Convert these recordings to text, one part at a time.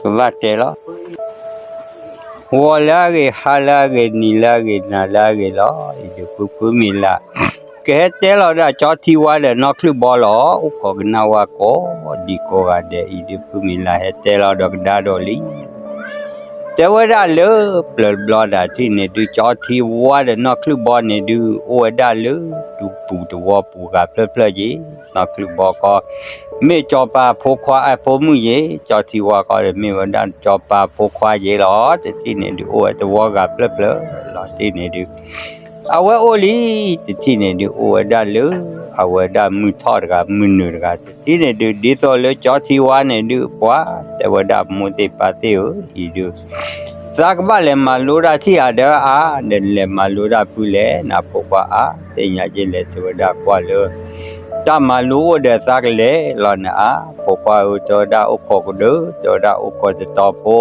ကဘၣ်တဲလီၤ. ဂီၤလၢအဂ့ၤ, ဟါလၢအဂ့ၤ, နံၤလၢအဂ့ၤ, နၤလၢအဂ့ၤလီၤ. အံၤဒုးဖုဖုမံၤလၢ် ကဟဲတဲလီၤဒီးကၠီထံဝါဒီးနီၢ်ချုၣ်ဘီလီၤ. အိၣ်ခိးကနၣ်ဝဲကိးဒံးကိးဂၤဒဲး အံၤဒုးဖုမံၤလၢ်ဟဲတဲလီၤဒီးကဒါဒီးလံ တဲဝဲဒၣ်လၢပျၢၤတဘျီဒၣ်ထံၣ်န့ၣ်ဒုး ကၠီထံဝါဒီးနီၢ်ချုၣ်ဘီန့ၣ်ဒုး အိၣ်ဝဲဒၣ်လၢတူၢ်ပူၤတဝီပူၤဂၤဖျၢၣ်ဖျၢၣ်က့ၤ, နီၢ်ချုၣ်ဘီကီ မ့ၢ်ကၠီၤပၤဖိခွါအဖိမုၣ်ယ့ၤ, ကၠီထံဝါကီဒီး မ့ၢ်ဝဲဒၣ်ကၠီၤပၤဖိခွါယ့ၤလီၤ. တထံၣ်န့ၣ်ဒုး အိၣ်ဝဲတဝီဂၤဖျၢၣ်ဖျၢၣ်လီၤ. တထံၣ်န့ၣ်ဒုး အဝဲအိၣ်လံ, တထံၣ်န့ၣ်ဒုး အိၣ်ဝဲဒၣ်လၢ အဝဲဒၣ်မုၢ်ထီၣ်တဂၤ မုၢ်နုာ်တဂၤ, တထံၣ်န့ၣ်ဒုး ဒ်သိးလၢကၠီထံဝါန့ၣ်ဒုး ပှၤတဲဝဲဒၣ်မိၢ်သ့ၣ်ပၢ်သ့ၣ်ဧၢ, အံၤဒုး သးကဘၣ်လဲၤမၤလိတၢ်ထံၣ်အါဒၢအါ, ဒီးနလဲၤမၤလိတၢ်ဖုလဲၣ် နဖိခွါအါ, သ့ၣ်ညါက့လဲၣ် တဲဝဲဒၣ်ကွၢ်လၢ တၢ်မၤလိအိၣ်ဒီးသးကလဲၤလီၤနၤအါ, ဖိခွါဧၢ တဲဝဲဒၣ်အိၣ်ခိးကဒၢ, တဲဝဲဒၣ်အိၣ်ခိးတတီၤဖိ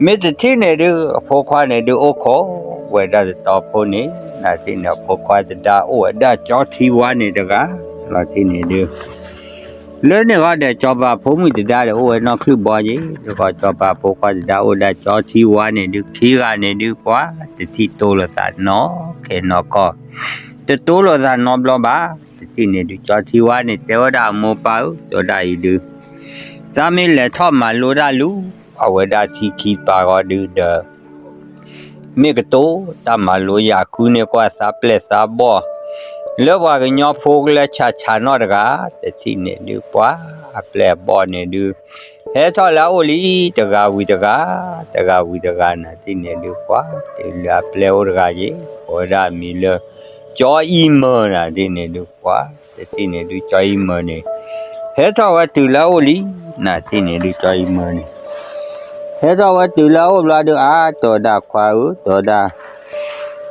မ့ၢ်တထံၣ်န့ၣ်ဒုး အဖိခွါန့ၣ်ဒုး အိၣ်ခိးဝဲဒၣ်တတီၤဖိန့ၣ်, နထံၣ်န့ၣ် အဖိခွါတဒါအိၣ်ဝဲဒၣ်ကၠီထံဝါန့ၣ်တဂၤ, လီၤတထံၣ်န့ၣ်ဒုး လၢန့ၣ်ဂီၢ်ဒီး ကၠီၤပၤဖိမုၣ်တဒါဒီး အိၣ်ဝဲနီၢ်ချုၣ်ဘီယ့ၤ, ဒီးကီၢ်ကၠီၤပၤဖိခွါတဒါအိၣ်ဒၣ်ကၠီထံဝါန့ၣ်ဒုး ခံဂၤန့ၣ်ဒုး ပှၤတထံၣ်တိလိာ်သးနီခဲနီခီ, တတိလိာ်သးနီဘျီဘၣ်, တထံၣ်န့ၣ်ဒုး ကၠီထံဝါန့ၣ် တဲဝဲဒၣ်အမိၢ်ပၢ်ဧၢ, တဲဝဲဒၣ်အံၤဒုး သးမ့ၢ်လဲၤထီၣ်မၤလိတၢ်လူၤ အဝဲဒၣ်ထံခံပၤဂီၤဒုးဒီး မ့ၢ်ကတိၤတၢ်မၤလိယၤဃုန့ၢ်ကွၢ်သးပျဲၢ်သးဘီၣ် လၢပှၤကညီဖိကလၢဆးဆးနီၣ်တဂၤ, တထံၣ်န့ၣ်ဒုး ပှၤအပျဲၢ်အဘီၣ်န့ၣ်ဒုး ဟဲထီၣ်လၢအအိၣ်လံ တဂၤဝံၤတဂၤ, တဂၤဝံၤတဂၤ နထံၣ်န့ၣ်ဒုး ပှၤတုၤလၢအပျဲၢ်အိၣ်တဂၤယ့ၤ, ကိးဝဲဒၣ်အမံၤလၢ ကၠီအံၤမၢၤ နထံၣ်န့ၣ်ဒုး ပှၤ တထံၣ်န့ၣ်ဒုး ကၠီအံၤမၢၤန့ၣ် ဟဲထီၣ်ဝဲတုၤလၢအအိၣ်လံ, နထံၣ်န့ၣ်ဒုး ကၠီအံၤမၢၤန့ၣ် ဟဲထီၣ်ဝဲတုၤလၢအအိၣ်ဘျီဒုး အါ တဲဝဲဒၣ်ခွါဧၢ တဲဝဲဒၣ်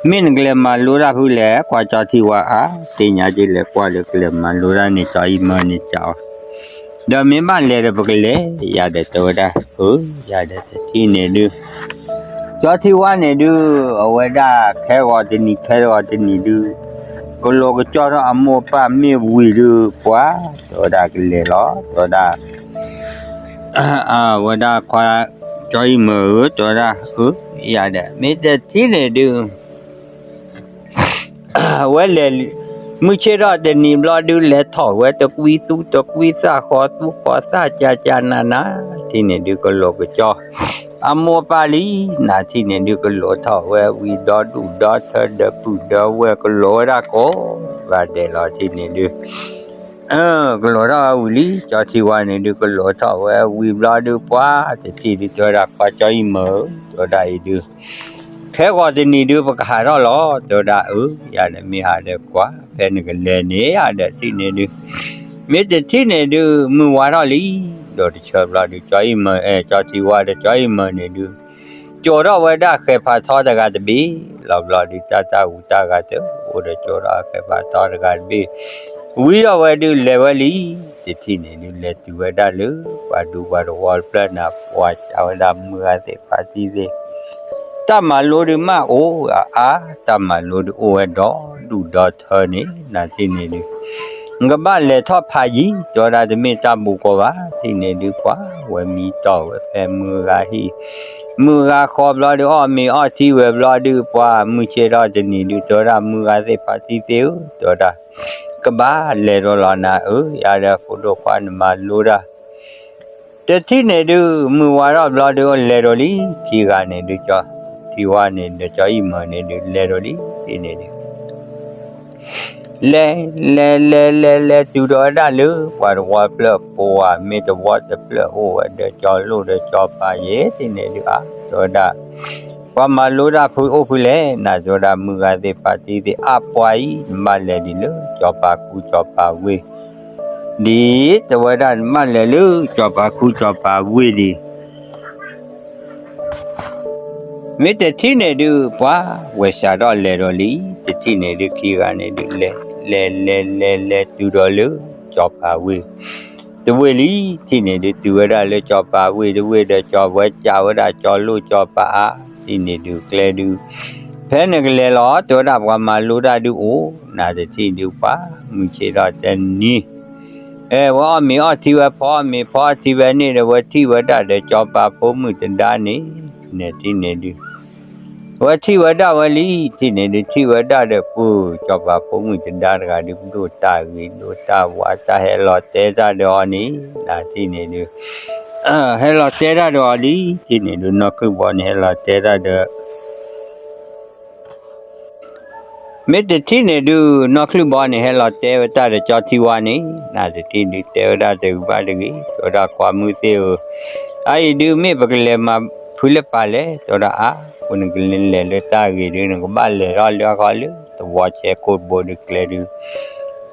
မ့ၢ်နကလဲၤမၤလိတၢ်ဖုလဲၣ် ကွၢ်ကၠီထံဝါအါ, သ့ၣ်ညါက့လဲၣ်ကွၢ်လၢကလဲၤမၤလိတၢ်န့ၣ် ကၠီအံၤမၢၤန့ၣ်ကးဝဲ, ဒီးမ့ၢ်ဘၣ်လဲၤဒီးပကလဲၤ, ယၤဒီးတဲဝဲဒၣ် အၢ ယၤဒီးတထံၣ်န့ၣ်ဒုး ကၠီထံဝါန့ၣ်ဒုး အဝဲဒၣ်ခဲဂီၤတနံၤ ခဲဂီၤတနံၤဒုး ကလိၤကကၠီထီၣ်အမိၢ်အပၢ်မ့ၢ်ဝံၤဒုး ပှၤ တဲဝဲဒၣ်ကလဲၤလီၤ တဲဝဲဒၣ် အဝဲဒၣ်ခွါ ကၠီအံၤမၢၤဧၢ တဲဝဲဒၣ် အၢ ယၤဒီး မ့ၢ်တထံၣ်န့ၣ်ဒုး ဝဲလဲၤ မုၢ်ဆ့ၣ်ထီၣ်တနံၤဘျီဒုး လဲၤထီၣ်ဝဲတကွံသူတကွံသၣ်ဃီသူဃီသၣ် ကၢ်ကၢ်နးနး ထံၣ်န့ၣ်ဒုး ကလိၤကကၠီ အမိၢ်အပၢ်လံ နထံၣ်န့ၣ်ဒုး ကလိၤထီၣ်ဝဲဝံၤဒီဒူၣ်ဒီထၢဒီးပုၢ်ဒီဝဲၢ် ကလိၤဝဲဒၣ်ကိးဂၤဒဲးလီၤ ထံၣ်န့ၣ်ဒုး ကလိၤထီၣ်ဝဲဝံၤလံ ကၠီထံဝါန့ၣ်ဒုး ကလိၤထီၣ်ဝဲဝံၤဘျီဒုး ပှၤတထံၣ်ဒုး တဲဝဲဒၣ်ခွါကၠီအံၤမၢၤဧၢ တဲဝဲဒၣ်အံၤဒုး ခဲဂီၤတနံၤဒုး ပကဟးထီၣ်လီၤ တဲဝဲဒၣ်အၢ ယၤဒီးမ့ၢ်ဟးဒီးကွၢ် ဖဲနကလဲၤန့ၣ် ယၤဒီးထံၣ်န့ၣ်ဒုး မ့ၢ်တထံၣ်န့ၣ်ဒုး မုၢ်ဝါထီၣ်လံ ဒီးတဆၢဘျီဒုး ကၠီအံၤမၢၤ အဲ ကၠီထံဝါဒီးကၠီအံၤမၢၤန့ၣ်ဒုး ကၠီၤထီၣ်ဝဲဒၣ်ဃဲၤဖးထီတဂၤတဘ့ၣ် လီၤဘျီဒုး တၢ်တၢ်ဂူၤတၢ်ဂၤတအိၣ်ဒီး ကၠီၤထီၣ်ဃဲၤဖးထီတဂၤတဘ့ၣ် ဝံၤဒီးဝဲဒုး လဲၤဝဲလံ တထံၣ်န့ၣ်ဒုး လဲၤတုၤဝဲဒၣ်လၢ ပှၤဒူပှၤတဝီတဖျၢၣ်န့ၣ် ပှၤကးဝဲဒၣ်မုၢ်ဂၤသ့ၣ်ဖါတံၢ်သ့ၣ် တၢ်မၤလိဒုးမ့ၢ်အိၣ်အါအါ တၢ်မၤလိဒုးအိၣ်ဝဲဒီဒူၣ်ဒီထၢန့ၣ် နထံၣ်န့ၣ်ဒုး နကဘၣ်လဲၤထီၣ်ဖးယံၤ တဲဝဲဒၣ်တမ့ၢ်တၢ်ဘူးကီဘၣ် ထံၣ်န့ၣ်ဒုး ပှၤဝဲမံတီၢ်ဝဲဖဲမုၢ်ဂၤဟံၣ် မုၢ်ဂၤဃီဘျီဒုး အီၣ်မ့ၤအီထံဝဲဘျီဒုး ပှၤမုၢ်ဆ့ၣ်ထီၣ်တနံၤဒုး တဲဝဲဒၣ်မုၢ်ဂၤသ့ၣ်ဖါတံၢ်သ့ၣ်ဧၢ တဲဝဲဒၣ် ကဘၣ်လဲၤဒီးလီၤနၤဧၢ ယၤဒီးဖိဒိၣ်ခွါနမၤလိတၢ် တထံၣ်န့ၣ်ဒုး မုၢ်ဝါထီၣ်ဘျီဒုး လဲၤဒီးလံ ခံဂၤန့ၣ်ဒုး ကၠီထံဝါန့ၣ်ဒီး ကၠီအံၤမၢၤန့ၣ်ဒုး လဲၤဒီးလံ ထံၣ်န့ၣ်ဒုး လဲၤ လဲၤ လဲၤ လဲၤ လဲၤတုၤဒီးဝဲဒၣ်လၢ ပှၤတဝီတဖျၢၣ် ပှၤမ့ၢ်တဝီတဖျၢၣ်အိၣ်ဝဲဒီး ကၠီၤလိၣ်ဒီးကၠီၤပၤယဲၢ် ထံၣ်န့ၣ်ဒုး အါ တဲဝဲဒၣ် ပှၤမၤလိတၢ်ဖုအိၣ်ဖုလဲၣ် နၤ တဲဝဲဒၣ်မုၢ်ဂၤသ့ၣ်ဖါတံၢ်သ့ၣ် အါပှၤအံၤ နဘၣ်လဲၤဒံးလၢ ကၠီၤပၤခူကၠီၤပၤဝ့ၢ် ဒ် တဲဝဲဒၣ် နဘၣ်လဲၤလၢ ကၠီၤပၤခူကၠီၤပၤဝ့ၢ်ဒံး မ့ၢ်တထံၣ်န့ၣ်ဒုး ပှၤဝဲစးထီၣ်လဲၤဒီးလံ တထံၣ်န့ၣ်ဒုး ခံဂၤန့ၣ်ဒုး လဲၤ လဲၤ လဲၤ လဲၤတုၤဒီးလၢ ကၠီၤပၤဝ့ၢ် တဝ့ၢ်လံ ထံၣ်န့ၣ်ဒုး တုၤဝဲဒၣ်လၢကၠီၤပၤဝ့ၢ်တဝ့ၢ်ဒီး ကၠီၤဝဲကးဝဲဒၣ်ကၠီၤလိၣ်ကၠီၤပၤအါ ထံၣ်န့ၣ်ဒုး ကျဲဒုး ဖဲနကလဲၤလီၤ တဲဝဲဒၣ်ပှၤမၤလိတၢ်ဒုးအိၣ် နၤတထံၣ်ဒုး ပှၤမုၢ်ဆ့ၣ်ထီၣ်တနံၤ အဲ ဝဲအီၣ်မ့ၤအီထံဝဲ ဖီအီၣ်မ့ၤဖီအီၣ်ထံဝဲန့ၣ်ဒီး ဝဲထံၣ်ဝဲဒၣ်ဒီး စီၤပၤဖိမုၣ်တဒါန့ၣ် န့ၣ်ထံၣ်န့ၣ်ဒုး ဝဲထံၣ်ဝဲဒၣ်ဝဲလံ ထံၣ်န့ၣ်ဒုး ထံၣ်ဝဲဒၣ်ဒီး ပှၢ် စီၤပၤဖိမုၣ်တဒါတဂၤဒုး ဒိၣ်တၢ်ဂ့ၤဒိၣ်တၢ်ဝါတၢ် ဟဲလီၤတဲတၢ်ဒီးအီၤန့ၣ် နၤထံၣ်န့ၣ်ဒုး ဟဲလီၤတဲတၢ်ဒီးအီၤလံ ထံၣ်န့ၣ်ဒုး နီၢ်ချုၣ်ဘီန့ၣ် ဟဲလီၤတဲတၢ်ဒီး မ့ၢ်တထံၣ်န့ၣ်ဒုး နီၢ်ချုၣ်ဘီန့ၣ် ဟဲလီၤတဲဝဲတၢ်ဒီးကၠီထံဝါန့ၣ် နၤတထံၣ်ဒုး တဲဝဲဒၣ်တဂ့ၤဘၣ်တဂ့ၤ တဲဝဲဒၣ် ကွၢ်မုၢ်သ့ၣ်ဧၢ, အအံၤဒုး မ့ၢ်ပကလဲၤမၤဖုလၢပာ်လဲၣ် တဲဝဲဒၣ် အါ ပနကလဲၤလၢတၢ်ဂ့ၤဒုး နကဘၣ်လဲၤထီၣ်လၢအခီလၢ သဝီဆဲးကိၣ်တဘိဒုး ကျဲဒုး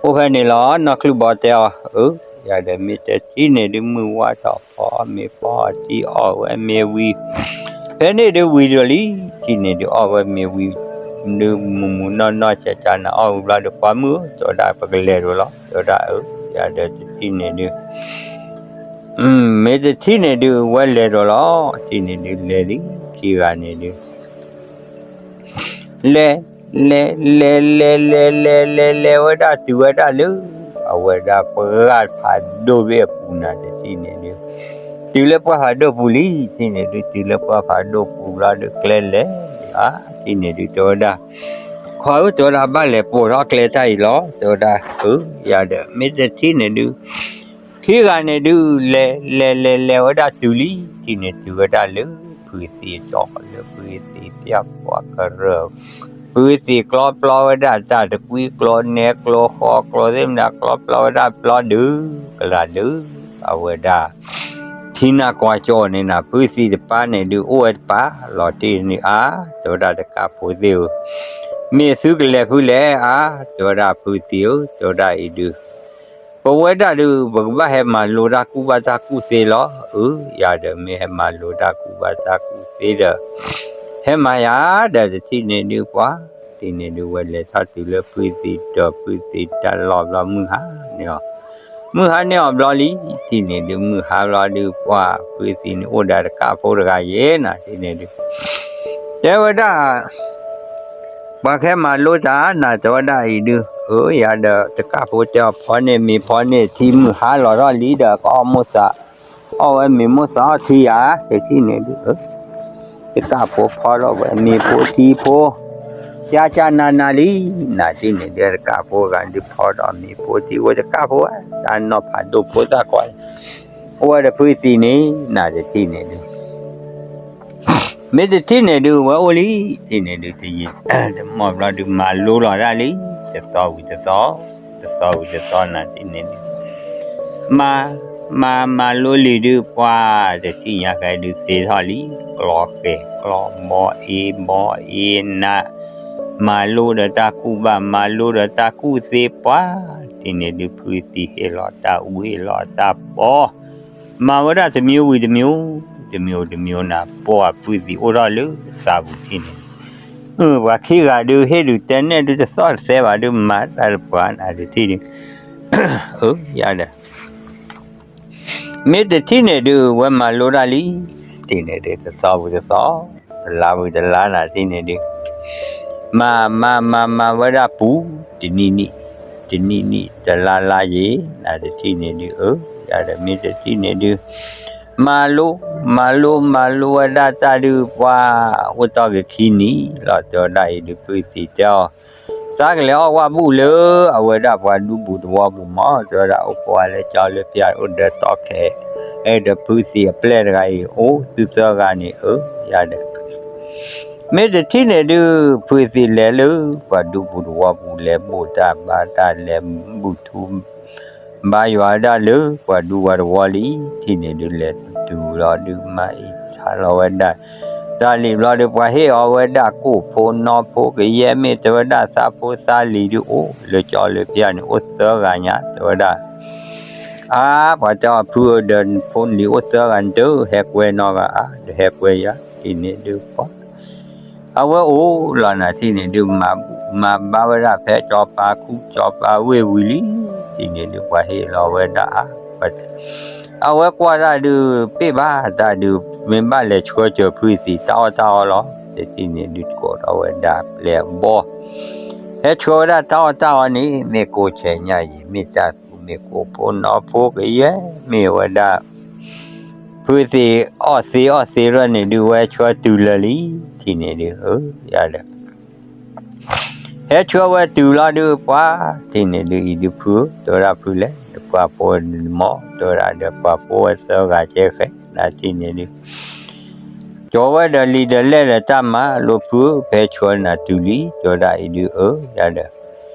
အိၣ်ဖဲန့ၣ်လီၤ. နီၢ်ချုၣ်ဘီတဲအီၤ အၢ ယၤဒီး မ့ၢ်တထံၣ်န့ၣ်ဒုး မုၢ်ဝါထီၣ်ဖီမ့ၤဖီအီၣ်ထံ အီၣ်ဝဲမ့ၤဝံၤ ဖဲန့ၣ်ဒုးဝံၤဒီးလံ ထံၣ်န့ၣ်ဒုး အီၣ်ဝဲမ့ၤဝံၤ ဒုးမုၢ်မုၢ်နီၢ်နီၢ် ကၠၢ်ကၠၢ်နၤ အီၣ်ဝံၤဘျီဒုး ကွၢ်မုၢ်ဧၢ တဲဝဲဒၣ် ပကလဲၤဒိးလီၤ တဲဝဲဒၣ် အၢ ယၤဒီးတထံၣ်န့ၣ်ဒုး မ့ၢ်တထံၣ်န့ၣ်ဒုး ဝဲလဲၤဒိးလီၤ ထံၣ်န့ၣ်ဒုး လဲၤလံ ခံဂၤန့ၣ်ဒုး လဲၤ လဲၤ လဲၤ လဲၤ လဲၤ လဲၤ လဲၤ လဲၤဝဲဒၣ်တုၤဝဲဒၣ်လၢ အဝဲဒၣ်ပှၢ်ဖးဒိၣ်ဘ့ၣ်အပူၤ နၤတထံၣ်န့ၣ်ဒုး တုၤလၢပှၢ်ဖးဒိၣ်ပူၤလံ ထံၣ်န့ၣ်ဒုး တုၤလၢပှၢ်ဖးဒိၣ်ပူၤဘျီဒုး ကျဲလဲၤ အါ ထံၣ်န့ၣ်ဒုး တဲဝဲဒၣ် ခွါဧၢ တဲဝဲဒၣ် ဘၣ်လဲၤပိာ်ထီၣ်ကျဲတၢ်အံၤလီၤ တဲဝဲဒၣ် အၢ ယၤဒီး မ့ၢ်တထံၣ်န့ၣ်ဒုး ခံဂၤန့ၣ်ဒုး လဲၤ လဲၤ လဲၤ လဲၤဝဲဒၣ်တုၤလံ ထံၣ်န့ၣ်တုၤဝဲဒၣ်လၢ ဖုသံးအကၠီ လၢဖုသံးပျၢ်ပှၤကရၢၢ် ဖုသံးကျီပျီဝဲဒၣ်တၢ်တကွံကျိ နဲကျိဃီကျိသ့ၣ်မတၤ ကျီပျီဝဲဒၣ်ပျီဒုး ကလၤဒုး အဝဲဒၣ် ထံနၢ်ကွၢ်ကၠီန့ၣ်နၤ ဖုသံးတပၢ်န့ၣ်ဒုး အိၣ်ဝဲတပၢ်လီၤတံၢ်န့ၣ် အါ တဲဝဲဒၣ်တကၣ်ဖိသ့ၣ်ဧၢ မ့ၢ်သုကလဲၤဖုလဲၣ် အါ တဲဝဲဒၣ်ဖုသံးဧၢ တဲဝဲဒၣ်အံၤဒုး ပဝဲဒၣ်ဒုး ပကဘၣ်ဟဲမၤလိတၢ်ကူၣ်ဘၣ်တၢ်ကူၣ်သ့လီၤ. အၢ ယၤဒီးမ့ၢ်ဟဲမၤလိတၢ်ကူၣ်ဘၣ်တၢ်ကူၣ်သ့ဒီး ဟဲမၤယၤဒီးတထံၣ်န့ၣ်ဒုးပှၤ တထံၣ်န့ၣ်ဒုး ဝဲလဲၤထီၣ်တုၤလၢဖုသံးဒီးဖုသံးတၢ်လီၢ်ဘျီ မုၢ်ဟါန့ၢ်အီၤ မုၢ်ဟါန့ၢ်အီၤဘျီလံ ထံၣ်န့ၣ်ဒုး မုၢ်ဟါဘျီဒုးပှၤ ဖုသံးန့ၣ်အိၣ်ဒီးတကၣ်ဖိတဂၤယဲၢ်နၤ ထံၣ်န့ၣ်ဒုး တဲဝဲဒၣ် ပှၤကဟဲမၤလိတၢ်နၤ တဲဝဲဒၣ်အံၤဒုး အၢ ယၤဒီးတကၣ်ဖိတဲအီၤ ဖီန့ၢ်မ့ၤဖီန့ၢ်ထံ မုၢ်ဟါလီၤထီၣ်လံဒီး ကအီၣ်မိၣ်သး အီၣ်ဝဲမ့ၤမိၣ်သးအီၣ်ထံယၤ တထံၣ်န့ၣ်ဒုး တကၣ်ဖိဖီထီၣ်ဝဲမ့ၤဖိထံဖိ ကၠၢ်ကၠၢ်နၤနၤလံ နၤထံၣ်န့ၣ်ဒုး တကၣ်ဖိဂၤဒုးဖီဒီးမ့ၤဖိထံဖိ တကၣ်ဖိဝဲ တၢ်နီၢ်ဖးဒိၣ်ဖိသၣ်ခွါ အိၣ်ဝဲဒီးဖုသံးန့ၣ် နၤတထံၣ်န့ၣ်ဒုး မ့ၢ်တထံၣ်န့ၣ်ဒုး ဝဲအိၣ်လံ ထံၣ်န့ၣ်ဒုး တယံာ်တမီၢ်ဘျီဒုး မၤလိလီၤဒၣ်လံ တသီဝံၤတသီ တသီဝံၤတသီ နၤထံၣ်န့ၣ်ဒုး မၤ မၤ မၤလိလံဒုး ပှၤတထံၣ်ညါဃဲဒုးသ့ထီၣ်လံ ကျီဃဲၤကျီဘီအ့ဘီအ့နး မၤလိဒီးတၢ်ကူၣ်ဘၣ် မၤလိဒီးတၢ်ကူၣ်သ့ ပှၤတထံၣ်န့ၣ်ဒုး ဖုသံးဟ့ၣ်လီၤတၢ်အူဟ့ၣ်လီၤတၢ်ပီ မၤဝဲဒၣ်တမံၤဝံၤတမံၤ တမံၤတမံၤနၤ ပှၤဖုသံးအိၣ်ထီၣ်လၢသးပူၤထံၣ်န့ၣ် ပှၤခံဂၤဒုး ဟ့ၣ်ဒုးတဲနဲၣ်ဒုး တသီၣ်တသဲဘၣ်ဒုး မၤတၢ်တပှၤနၤတထံၣ်ဒုး အၢ ယၤဒီး မ့ၢ်တထံၣ်န့ၣ်ဒုး ဝဲမၤလိတၢ်လံ ထံၣ်န့ၣ်ဒုး တသီဝံၤတသီ တလါဝံၤတလါနၤထံၣ်န့ၣ်ဒုး မၤ မၤ မၤ မၤဝဲဒၣ်ပူၤ တနံၣ်နံၣ် တနံၣ်နံၣ် တလါလါယံၤ နၤတထံၣ်န့ၣ်ဒုး အၢ ယၤဒီးမ့ၢ်တထံၣ်န့ၣ်ဒုး မၤလိ မၤလိ မၤလိဝဲဒၣ်တၢ်ဒုး ပှၤအိၣ်တ့ၢ်က့ၤခံနံၣ်လီၤ တဲဝဲဒၣ်အံၤဒုး ဖုသံးတဲအီၤ သးကလဲၤအီၣ်ဝၣ်ဘူၣ်လၢ အဝဲဒၣ်ပှၤဒူပူၤသဝီပူၤမး တဲဝဲဒၣ် အိၣ်ကိးဝဲလၢကၠီလၢဖၠၣ် အိၣ်ဒီးတီခဲ အဲၣ်ဒီးဖုသံးအပျဲၢ်တဂၤအံၤ အိၣ်သုသၢဂၤန့ၣ် အၢ ယၤဒီး မ့ၢ်တထံၣ်န့ၣ်ဒုး ဖုသံးလဲၤလၢ ပှၤဒူပူၤသဝီပူၤ လဲၤဘိၣ်တၢ်ဘါတၢ် လဲၤဘူၣ်ထူ ဘါယွၤဒၣ်လၢ ပှၤဒူပှၤသဝီလံ ထံၣ်န့ၣ်ဒုး လဲၤတုၤလီၤဒုး မၤအံၤဆါလီၤဝဲဒၣ် တၢ်လံာ်ဘျီဒုး ပှၤဟ့ၣ်အီၤဝဲဒၣ် ကိၣ်ဖိနီဖိ ကယဲၢ်မ့ၢ်တဲဝဲဒၣ် သးဖိသးလံၤဒုး အိၣ်လၢကၠီလၢဖၠၣ်န့ၣ် အိၣ်သၢဂၤညါ တဲဝဲဒၣ် အါ ပှၤတဲအီၤ ဖုဧၢ ဒီးဖိလံၤအိၣ်သၢဂၤ နတဟဲကွဲနီတဂၤဧါ ဒီးဟဲကွဲယၤ ထံၣ်န့ၣ်ဒုး ပှၤ အဝဲအိၣ်လီၤနၤ ထံၣ်န့ၣ်ဒုး မၤဘၣ်ဝဲဒၣ်ဖဲစီၤပၤခူ စီၤပၤဝ့ၢ်ဝံၤလံ ထံၣ်န့ၣ်ဒုး ပှၤဟ့ၣ်လီၤဝဲဒၣ်အါ အဝဲကွၢ်တၢ်ဒုး ပ့ၢ်ဘၣ်တၢ်ဒုး မ့ၢ်ဘၣ်လဲၤဆှၢစၢၤဖုသံးတၢ်အီၣ်တၢ်အီလီၤ တထံၣ်န့ၣ်ဒုး ကိးထီၣ်ဝဲဒၣ်ပျဲၢ်အဘီ ဟဲဆှၢဝဲဒၣ်တၢ်အီၣ်တၢ်အီန့ၣ် မ့ၢ်ကိးဆဲးညါအံၤ မ့ၢ်တၢ်သူ မ့ၢ်ကိၣ်ဖိနီဖိကယဲၢ် မ့ၢ်ဝဲဒၣ် ဖုသံးအီၣ်သ့အီၣ်သ့ရၢၢ်န့ၣ်ဒုး ဝဲဆှၢတုၤလၢာ်လံ, ထံၣ်န့ၣ်ဒုး အၢ ယၤဒီး ဟဲဆှၢဝဲတုၤလီၤဒုး ပှၤထံၣ်န့ၣ်ဒုး အံၤဒုးဖုဧၢ တဲဝဲဒၣ်ဖုလဲၣ် ပှၤဖိမီၤ တဲဝဲဒၣ်ဒီး ပှၤဖိဝဲသၢဂၤကဲဃဲ နၤထံၣ်န့ၣ်ဒုး ကၠီၤဝဲဒီးလံာ်ဒီးလဲၢ်ဒီးတၢ်မၤလိဖုဧၢ ဖဲဆှၢနၤတုၤလံ တဲဝဲဒၣ်အံၤဒုး အၢ ယၤဒီး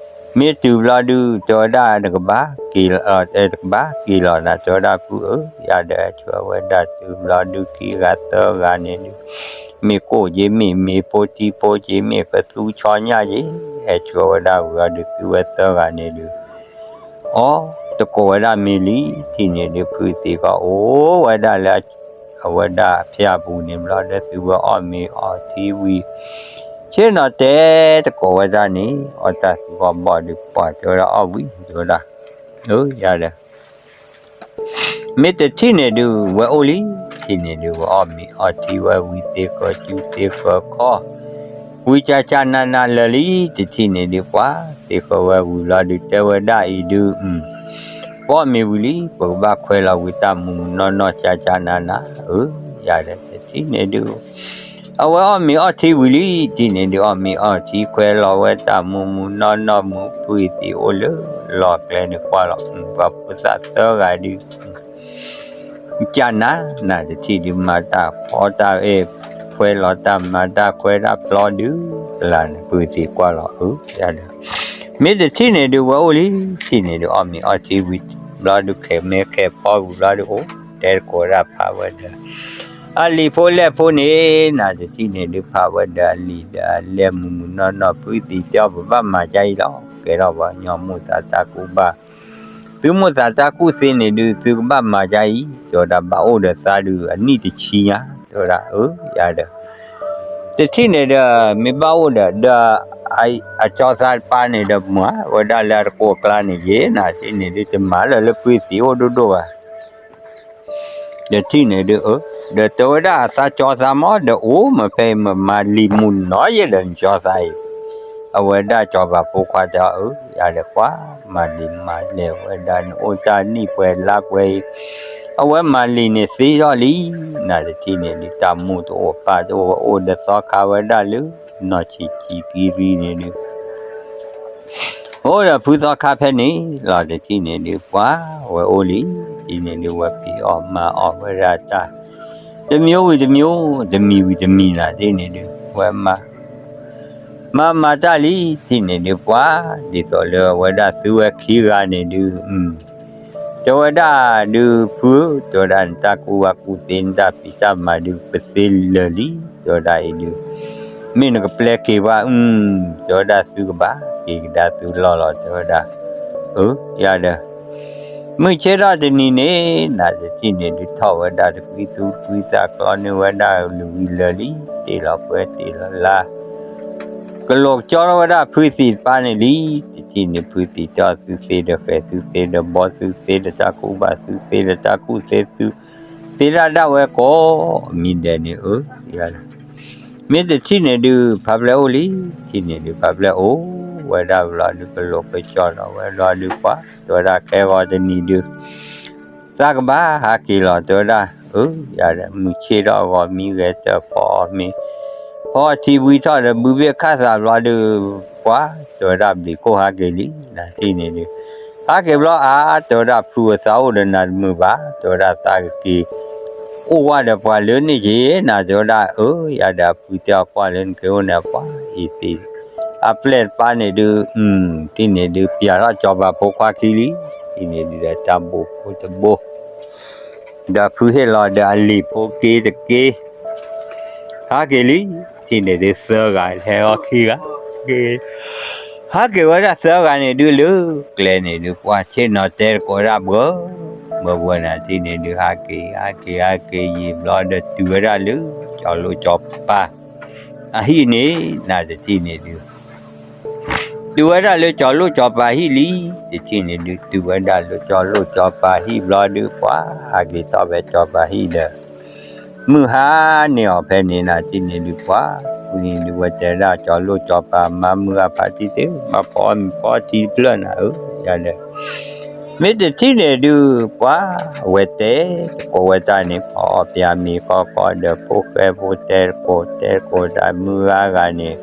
မ့ၢ်တုၤဘျီဒုး တဲဝဲဒၣ်နကဘၣ် တကဘၣ်က့ၤလီၤနၤ တဲဝဲဒၣ်ဖုဧၢ ယၤဒီး ဆှၢဝဲဒၣ်တုၤဘျီဒုး ခံဂၤသၢဂၤန့ၣ်ဒုး မ့ၢ်ကိၣ်က့ၤ မ့ၢ်မ့ၤဖိထံဖိက့ၤ မ့ၢ်ကသူဆီညၣ်က့ၤ ဟဲဆှၢဝဲဒၣ်ဝံၤအီၤဒုး သုဝဲသၢဂၤန့ၣ်ဒုး အီ တကိးဝဲဒၣ်မ့ၤလံ ထံၣ်န့ၣ်ဒုး ဖုသံးကီးအိၣ်ဝဲဒၣ်လၢ အဝဲဒၣ်ဖၠၣ်ပူၤန့ၣ်ဘျီဒီး သုဝဲအီၣ်မ့ၤအီထံဝံၤ ဆ့ၣ်နီၤတဲတကိးဝဲဒၣ်န့ၣ် အီၣ်တၢ်သူၣ်ကီၢ်ဘီၣ်ဒုး ပှၤတဲဝဲဒၣ်အီၣ်ဝံၤ တဲဝဲဒၣ် အၢ ယၤဒီး မ့ၢ်တထံၣ်န့ၣ်ဒုး ဝဲအိၣ်လံ ထံၣ်န့ၣ်ဒုး ဝဲအီၣ်မ့ၤအီထံဝဲဝံၤ သ့ဃၢၤစုသ့ဃၢၤခီၣ် ဝံၤကၢ်ကၢ်နးနးလၢာ်လံ တထံၣ်န့ၣ်ဒုး ပှၤသ့ဃၢၤဝဲဝံၤလီၤဒုး တဲဝဲဒၣ်အံၤဒုး ပအီၣ်မ့ၤဝံၤလံ ပကဘၣ်ခွဲးလီၤဝံၤတၢ်မူးမူးနီၢ်နီၢ် ကၢ်ကၢ်နးနး အၢ ယၤဒီး တထံၣ်န့ၣ်ဒုး အဝဲအီၣ်မ့ၤအီထံဝံၤလံ ထံၣ်န့ၣ်ဒုး အီၣ်မ့ၤအီထံခွဲးလီၤဝဲတၢ်မူးမူးနီၢ်နီၢ်မူး ဖုသံးအိၣ်လၢလီၢ်ကျဲန့ၣ်ကွၢ်လီၤ ပှၤဖိသၣ်သၢဂၤဒုး ကၢ်နး နၤတထံၣ်ဒုး မၤတၢ်ဖီတၢ်အဲၣ် ခွဲးလီၤတၢ်မၤတၢ်ခွဲးတၢ်ဖျီဒုး ကလၤန့ၣ် ဖုသံးကွၢ်လီၤ အၢ ယၤဒီး မ့ၢ်တထံၣ်န့ၣ်ဒုး ဝဲအိၣ်လံ ထံၣ်န့ၣ်ဒုး အီၣ်မ့ၤအီထံဝံၤ ဘျီဒုး ခဲးမဲခဲးဖီဝံၤဘျီဒုး အိၣ်တဲတကိးဝဲဒၣ်ဖးဝဲဒီး အလံာ်ဖိလဲၢ်ဖိန့ၣ် နၤတထံၣ်န့ၣ်ဒုး ဖးဝဲဒီးအလံာ်ဒီးအလဲၢ်မူးမူးနီၢ်နီၢ် ဖုသံးတဲအီၤ ပဘၣ်မၤကါအံၤလီၤ ကဲထီၣ်ပှၤကညီမိၢ်သးတၢ်ကူၣ်ဘၣ် သုမိၢ်သးတၢ်ကူၣ်သ့န့ၣ်ဒုး သုကဘၣ်မၤကါအံၤ တဲဝဲဒၣ် ဘၣ်အိၣ်ဒီးသးဒုး အနံၣ်တဆံညါ တဲဝဲဒၣ် အၢ ယၤဒီး တထံၣ်န့ၣ်ဒီး မ့ၢ်ဘၣ်အိၣ်ဒီး ဒီး အကၠီသးတပၤန့ၣ်ဒီး မၤဝဲဒၣ်လၢအတကိးအကျါန့ၣ် ယဲ နၤတထံၣ်န့ၣ်ဒုး တမၤလၢာ်လၢဖုသံးအိၣ်ဒိၣ်ဒိၣ်ဘၣ် ဒီးထံၣ်န့ၣ်ဒုး အၢ ဒီးတဲဝဲဒၣ် သးကၠီသးမ့ၢ်ဒီး အိၣ်မ့ၢ်ဖဲအံၤ မၤလံာ်မူးနီၢ်ယဲဒီး နကၠီသးအံၤ အဝဲဒၣ်ကၠီၤပၤဖိခွါတဲအီၤ အၢ ယၤဒီး ပှၤမၤလံာ်မၤလဲၢ်ဝဲဒၣ်န့ၣ် အိၣ်တၢ်နံၣ်ပှဲၤလါပှဲၤအံၤ အဝဲမၤလံာ်န့ၣ်သ့ထီၣ်လံ နၤတထံၣ်န့ၣ်ဒုး တၢ်မူးတအိၣ်ပၢ်တအိၣ် အိၣ်ဒီးသီခါဝဲဒၣ်လၢ နီၢ်ဆံးဆံးကံရံန့ၣ်ဒုး အိၣ်ဒီးဖုသီခါဖဲန့ၣ်လီၤ တထံၣ်န့ၣ်ဒုး ပှၤဝဲအိၣ်လံ တထံၣ်န့ၣ်ဒုး ဝဲဖံးအီၣ်မၤအီၣ်ဝဲဒၣ်တၢ် တမံၤဝံၤတမံၤ တမံၤဝံၤတမံၤ နၤတထံၣ်န့ၣ်ဒုး ဝဲမၤ မၤမၤတၢ်လံ တထံၣ်န့ၣ်ဒုး ပှၤ ဒ်သိးလၢအဝဲဒၣ်သုဝဲခံဂၤန့ၣ်ဒုး တဲဝဲဒၣ်ဒုး ဖုဧၢ တဲဝဲဒၣ် နတၢ်ကူၣ်ဘၣ်ကူၣ်သ့ နတၢ်ဖံးတၢ်မၤဒုး ပသ့လၢာ်လံ တဲဝဲဒၣ်အံၤဒုး မ့ၢ်နကပျဲက့ၤပှၤ တဲဝဲဒၣ် သုကဘၣ်က့ၤကဒါသုလီၢ်လီၤ တဲဝဲဒၣ် အၢ ယၤဒီး မုၢ်ဆ့ၣ်ထီၣ်တနံၤန့ၣ် နၤတထံၣ်န့ၣ်ဒုး ထီၣ်ဝဲဒၣ်တကွံသူတကွံသး ကျီန့ၢ်ဝဲဒၣ်လၢာ်ဝံၤလၢာ်လံ တ့ၢ်လီၤပှဲၤတ့ၢ်လီၤလါ ကလိၤကၠီထီၣ်ဝဲဒၣ်ဖုသံးတပၤန့ၣ်လံ တထံၣ်န့ၣ် ဖုသံးတဲအီၤ သုသ့ဒီးဃဲၤ သုသ့ဒီးဘီ သုသ့ဒီးတၢ်ကူၣ်ဘၣ် သုသ့ဒီးတၢ်ကူၣ်သ့ သုသ့ဒၣ်ဒၣ်ဝဲကိးမံၤဒဲးန့ၣ် အၢ ယၤဒီး မ့ၢ်တထံၣ်န့ၣ်ဒုး ဖးဖျဲၣ်အိၣ်လံ ထံၣ်န့ၣ်ဒုး ဖးဖျဲၣ်အိၣ်ဝဲဒၣ်ဘျီဒုး ကလိၤကၠီထီၣ်ဝဲဘျီဒုး ပှၤ တဲဝဲဒၣ် ခဲဂီၤတနံၤဒုး သးကဘၣ်ဟးက့ၤလီၤ တဲဝဲဒၣ် အၢ ယၤဒီး မုၢ်ဆ့ၣ်ထီၣ်ဂီၤမံဂဲၤတၢၢ်ဖီအီၣ်မ့ၤ ဖီအီၣ်ထံဝံၤထီၣ်ဒီး ဘုဘ့ၣ်ခၣ်သးဘျီဒုး ပှၤ တဲဝဲဒၣ် ဘျံးခိၣ်ဟးက့ၤလံ နၤတထံၣ်န့ၣ်ဒုး ဟးက့ၤဘျီအါ တဲဝဲဒၣ် ဖုအသးအိၣ်ဒီးနၤတမုာ်ဘၣ် တဲဝဲဒၣ် သးကက့ၤ အိၣ်ဝဲဒီးပှၤလၢန့ၣ်က့ၤ နၤတဲဝဲဒၣ် အၢ ယၤဒီး အဖုတဲအီၤကွၢ်လၢနက့ၤအိၣ်န့ၣ် ပှၤအံၤသ့ၣ် အပျဲၢ်တပၤန့ၣ်ဒုး တထံၣ်န့ၣ်ဒုး ပျဲထီၣ်ကၠီၤပၤဖိခွါခံလံ တထံၣ်န့ၣ်ဒုးဒီး တၢ်ဘိၣ်ဖိတဘိၣ် ဒီးဖုဟ့ၣ်လီၤဒီးအလံာ်ဖိက့တက့ ဟးက့ၤလံ တထံၣ်န့ၣ်ဒုး သၢဂၤ ဟဲအီၤခံဂၤ ဟးက့ၤဝဲဒၣ်သၢဂၤန့ၣ်ဒုး လၢကျဲန့ၣ်ဒုး ပှၤဆ့ၣ်နီၤတဲတကိးဝဲဒၣ် ဘှၢ ဘှၢဘှၢ နၤတထံၣ်န့ၣ်ဒုး ဟးက့ၤ ဟးက့ၤ ဟးက့ၤယံာ်ဘျီဒီး တုၤဝဲဒၣ်လၢ ကၠီၤလိၣ်ကၠီၤပၤ အဟံၣ်န့ၣ် နၤတထံၣ်န့ၣ်ဒုး တုၤဝဲဒၣ်လၢကၠီၤလိၣ်ကၠီၤပၤဟံၣ်လံ တထံၣ်န့ၣ်ဒုး တုၤဝဲဒၣ်လၢကၠီၤလိၣ်ကၠီၤပၤဟံၣ်ဘျီဒုး ပှၤဟးက့ၤထီၣ်ဖဲကၠီၤပၤဟံၣ်ဒီး မုၢ်ဟါန့ၢ်အီၤဖဲန့ၣ် နၤတထံၣ်န့ၣ်ဒုး ပှၤ ဖဲန့ၣ်ဒုး ဝဲတဲဒၣ်ကၠီၤလိၣ်ကၠီၤပၤ မၤမုာ်အဖါတံၢ်သ့ၣ် မၤဖီအီၣ်မ့ၤဖီအီၣ်ထံတဖျၢၣ်နၤဧၢ ယၤဒီး မ့ၢ်တထံၣ်န့ၣ်ဒုး ပှၤဝဲတဲတကိးဝဲတၢ်န့ၣ် ပှၤအီၣ်ပၠးမ့ၤကီကီဒီး ဖိၣ်ဃဲဖိတဲတကိး တဲတကိးတၢ် မုၢ်ဂၤဂၤန့ၣ်